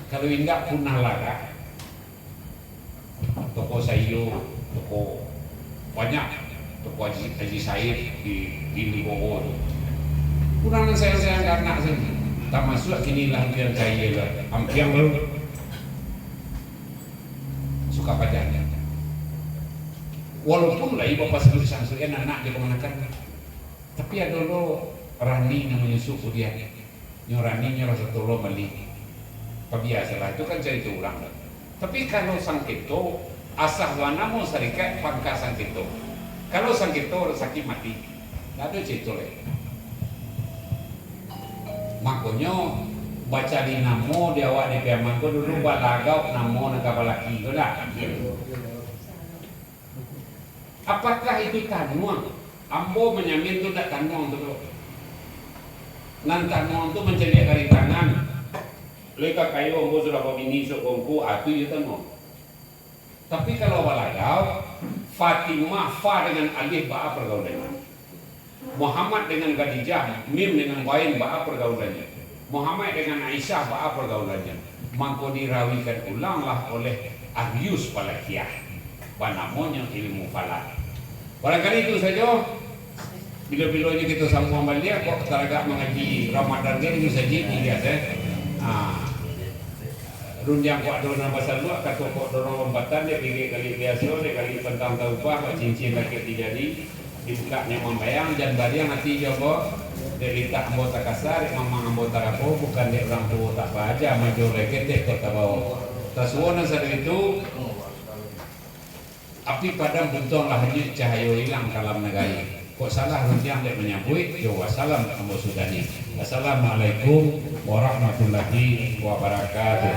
Kalau indak, punah larat. Toko Saiyo, toko banyak, toko Haji, Haji Said di, di Wibowo tu. Urang nan sayang-sayang ka anak sajo. Tamasuak kini lah ampiang kaya lah. Ampiang baru. Suka pajan. Walaupun lai bapasaruik-saruikan anak di kamanakan. Tapi ado lo rani nan manyusuak kudian. Nyo rani, nyo raso tolong bali. Pabiasolah, itu kan carito urang. Tapi kalau sangketo, asa banamo sarikaik pangka sangketo. Kalau sangketo, rasaki mati. Ndak ado carito lai. Makonyo, bacari namo di awak di Piaman ko dulu balagau namo nan ka balaki ko dak? Apakah itu tanuang? Ambo manyamin tu ndak tanuang tu doh. Nan tanuang tu mancaliak karintangan. Lai ka kayo ambo sudah babini isuak ko ngku, ah, tu iyo tanuang. Tapi kalau balagau, Fatimah, fa dengan alif, baa pergaulannyo? Muhammad dengan Khadijah, mim dengan ghain, baa pergaulannyo? Muhammad dengan Aisyah, baa pergaulannyo? Mangko dirawikan ulanglah oleh Arius Falakiah, banamonyo ilmu falak. Barangkali itu sajo. Bilo-bilonyo kito sambuang baliak, kok taragak mangaji Ramadan ko di musajik, di biaso, eh. Ah. Rundiang kok ado nan basaluak, kato kok dorong lompatan, dek bingik kali biaso, dek kali pantang taubah, kok cincin lakek di jari, dibukaknyo mambayang, jan bariang ati jo ambo, dek litak ambo takasa, dek mamang ambo tarapo, bukan dek urang tuo tak baaja, majo lai ketek kok tabao. Tasuo nan sado itu, Api padam buntuang lah hanyuik, cahayo ilang kalam nagari. Kok salah rundiang dek manyabuik, jo wassalam ambo sudahi. Assalamualaikum warahmatullahi wabarakatuh.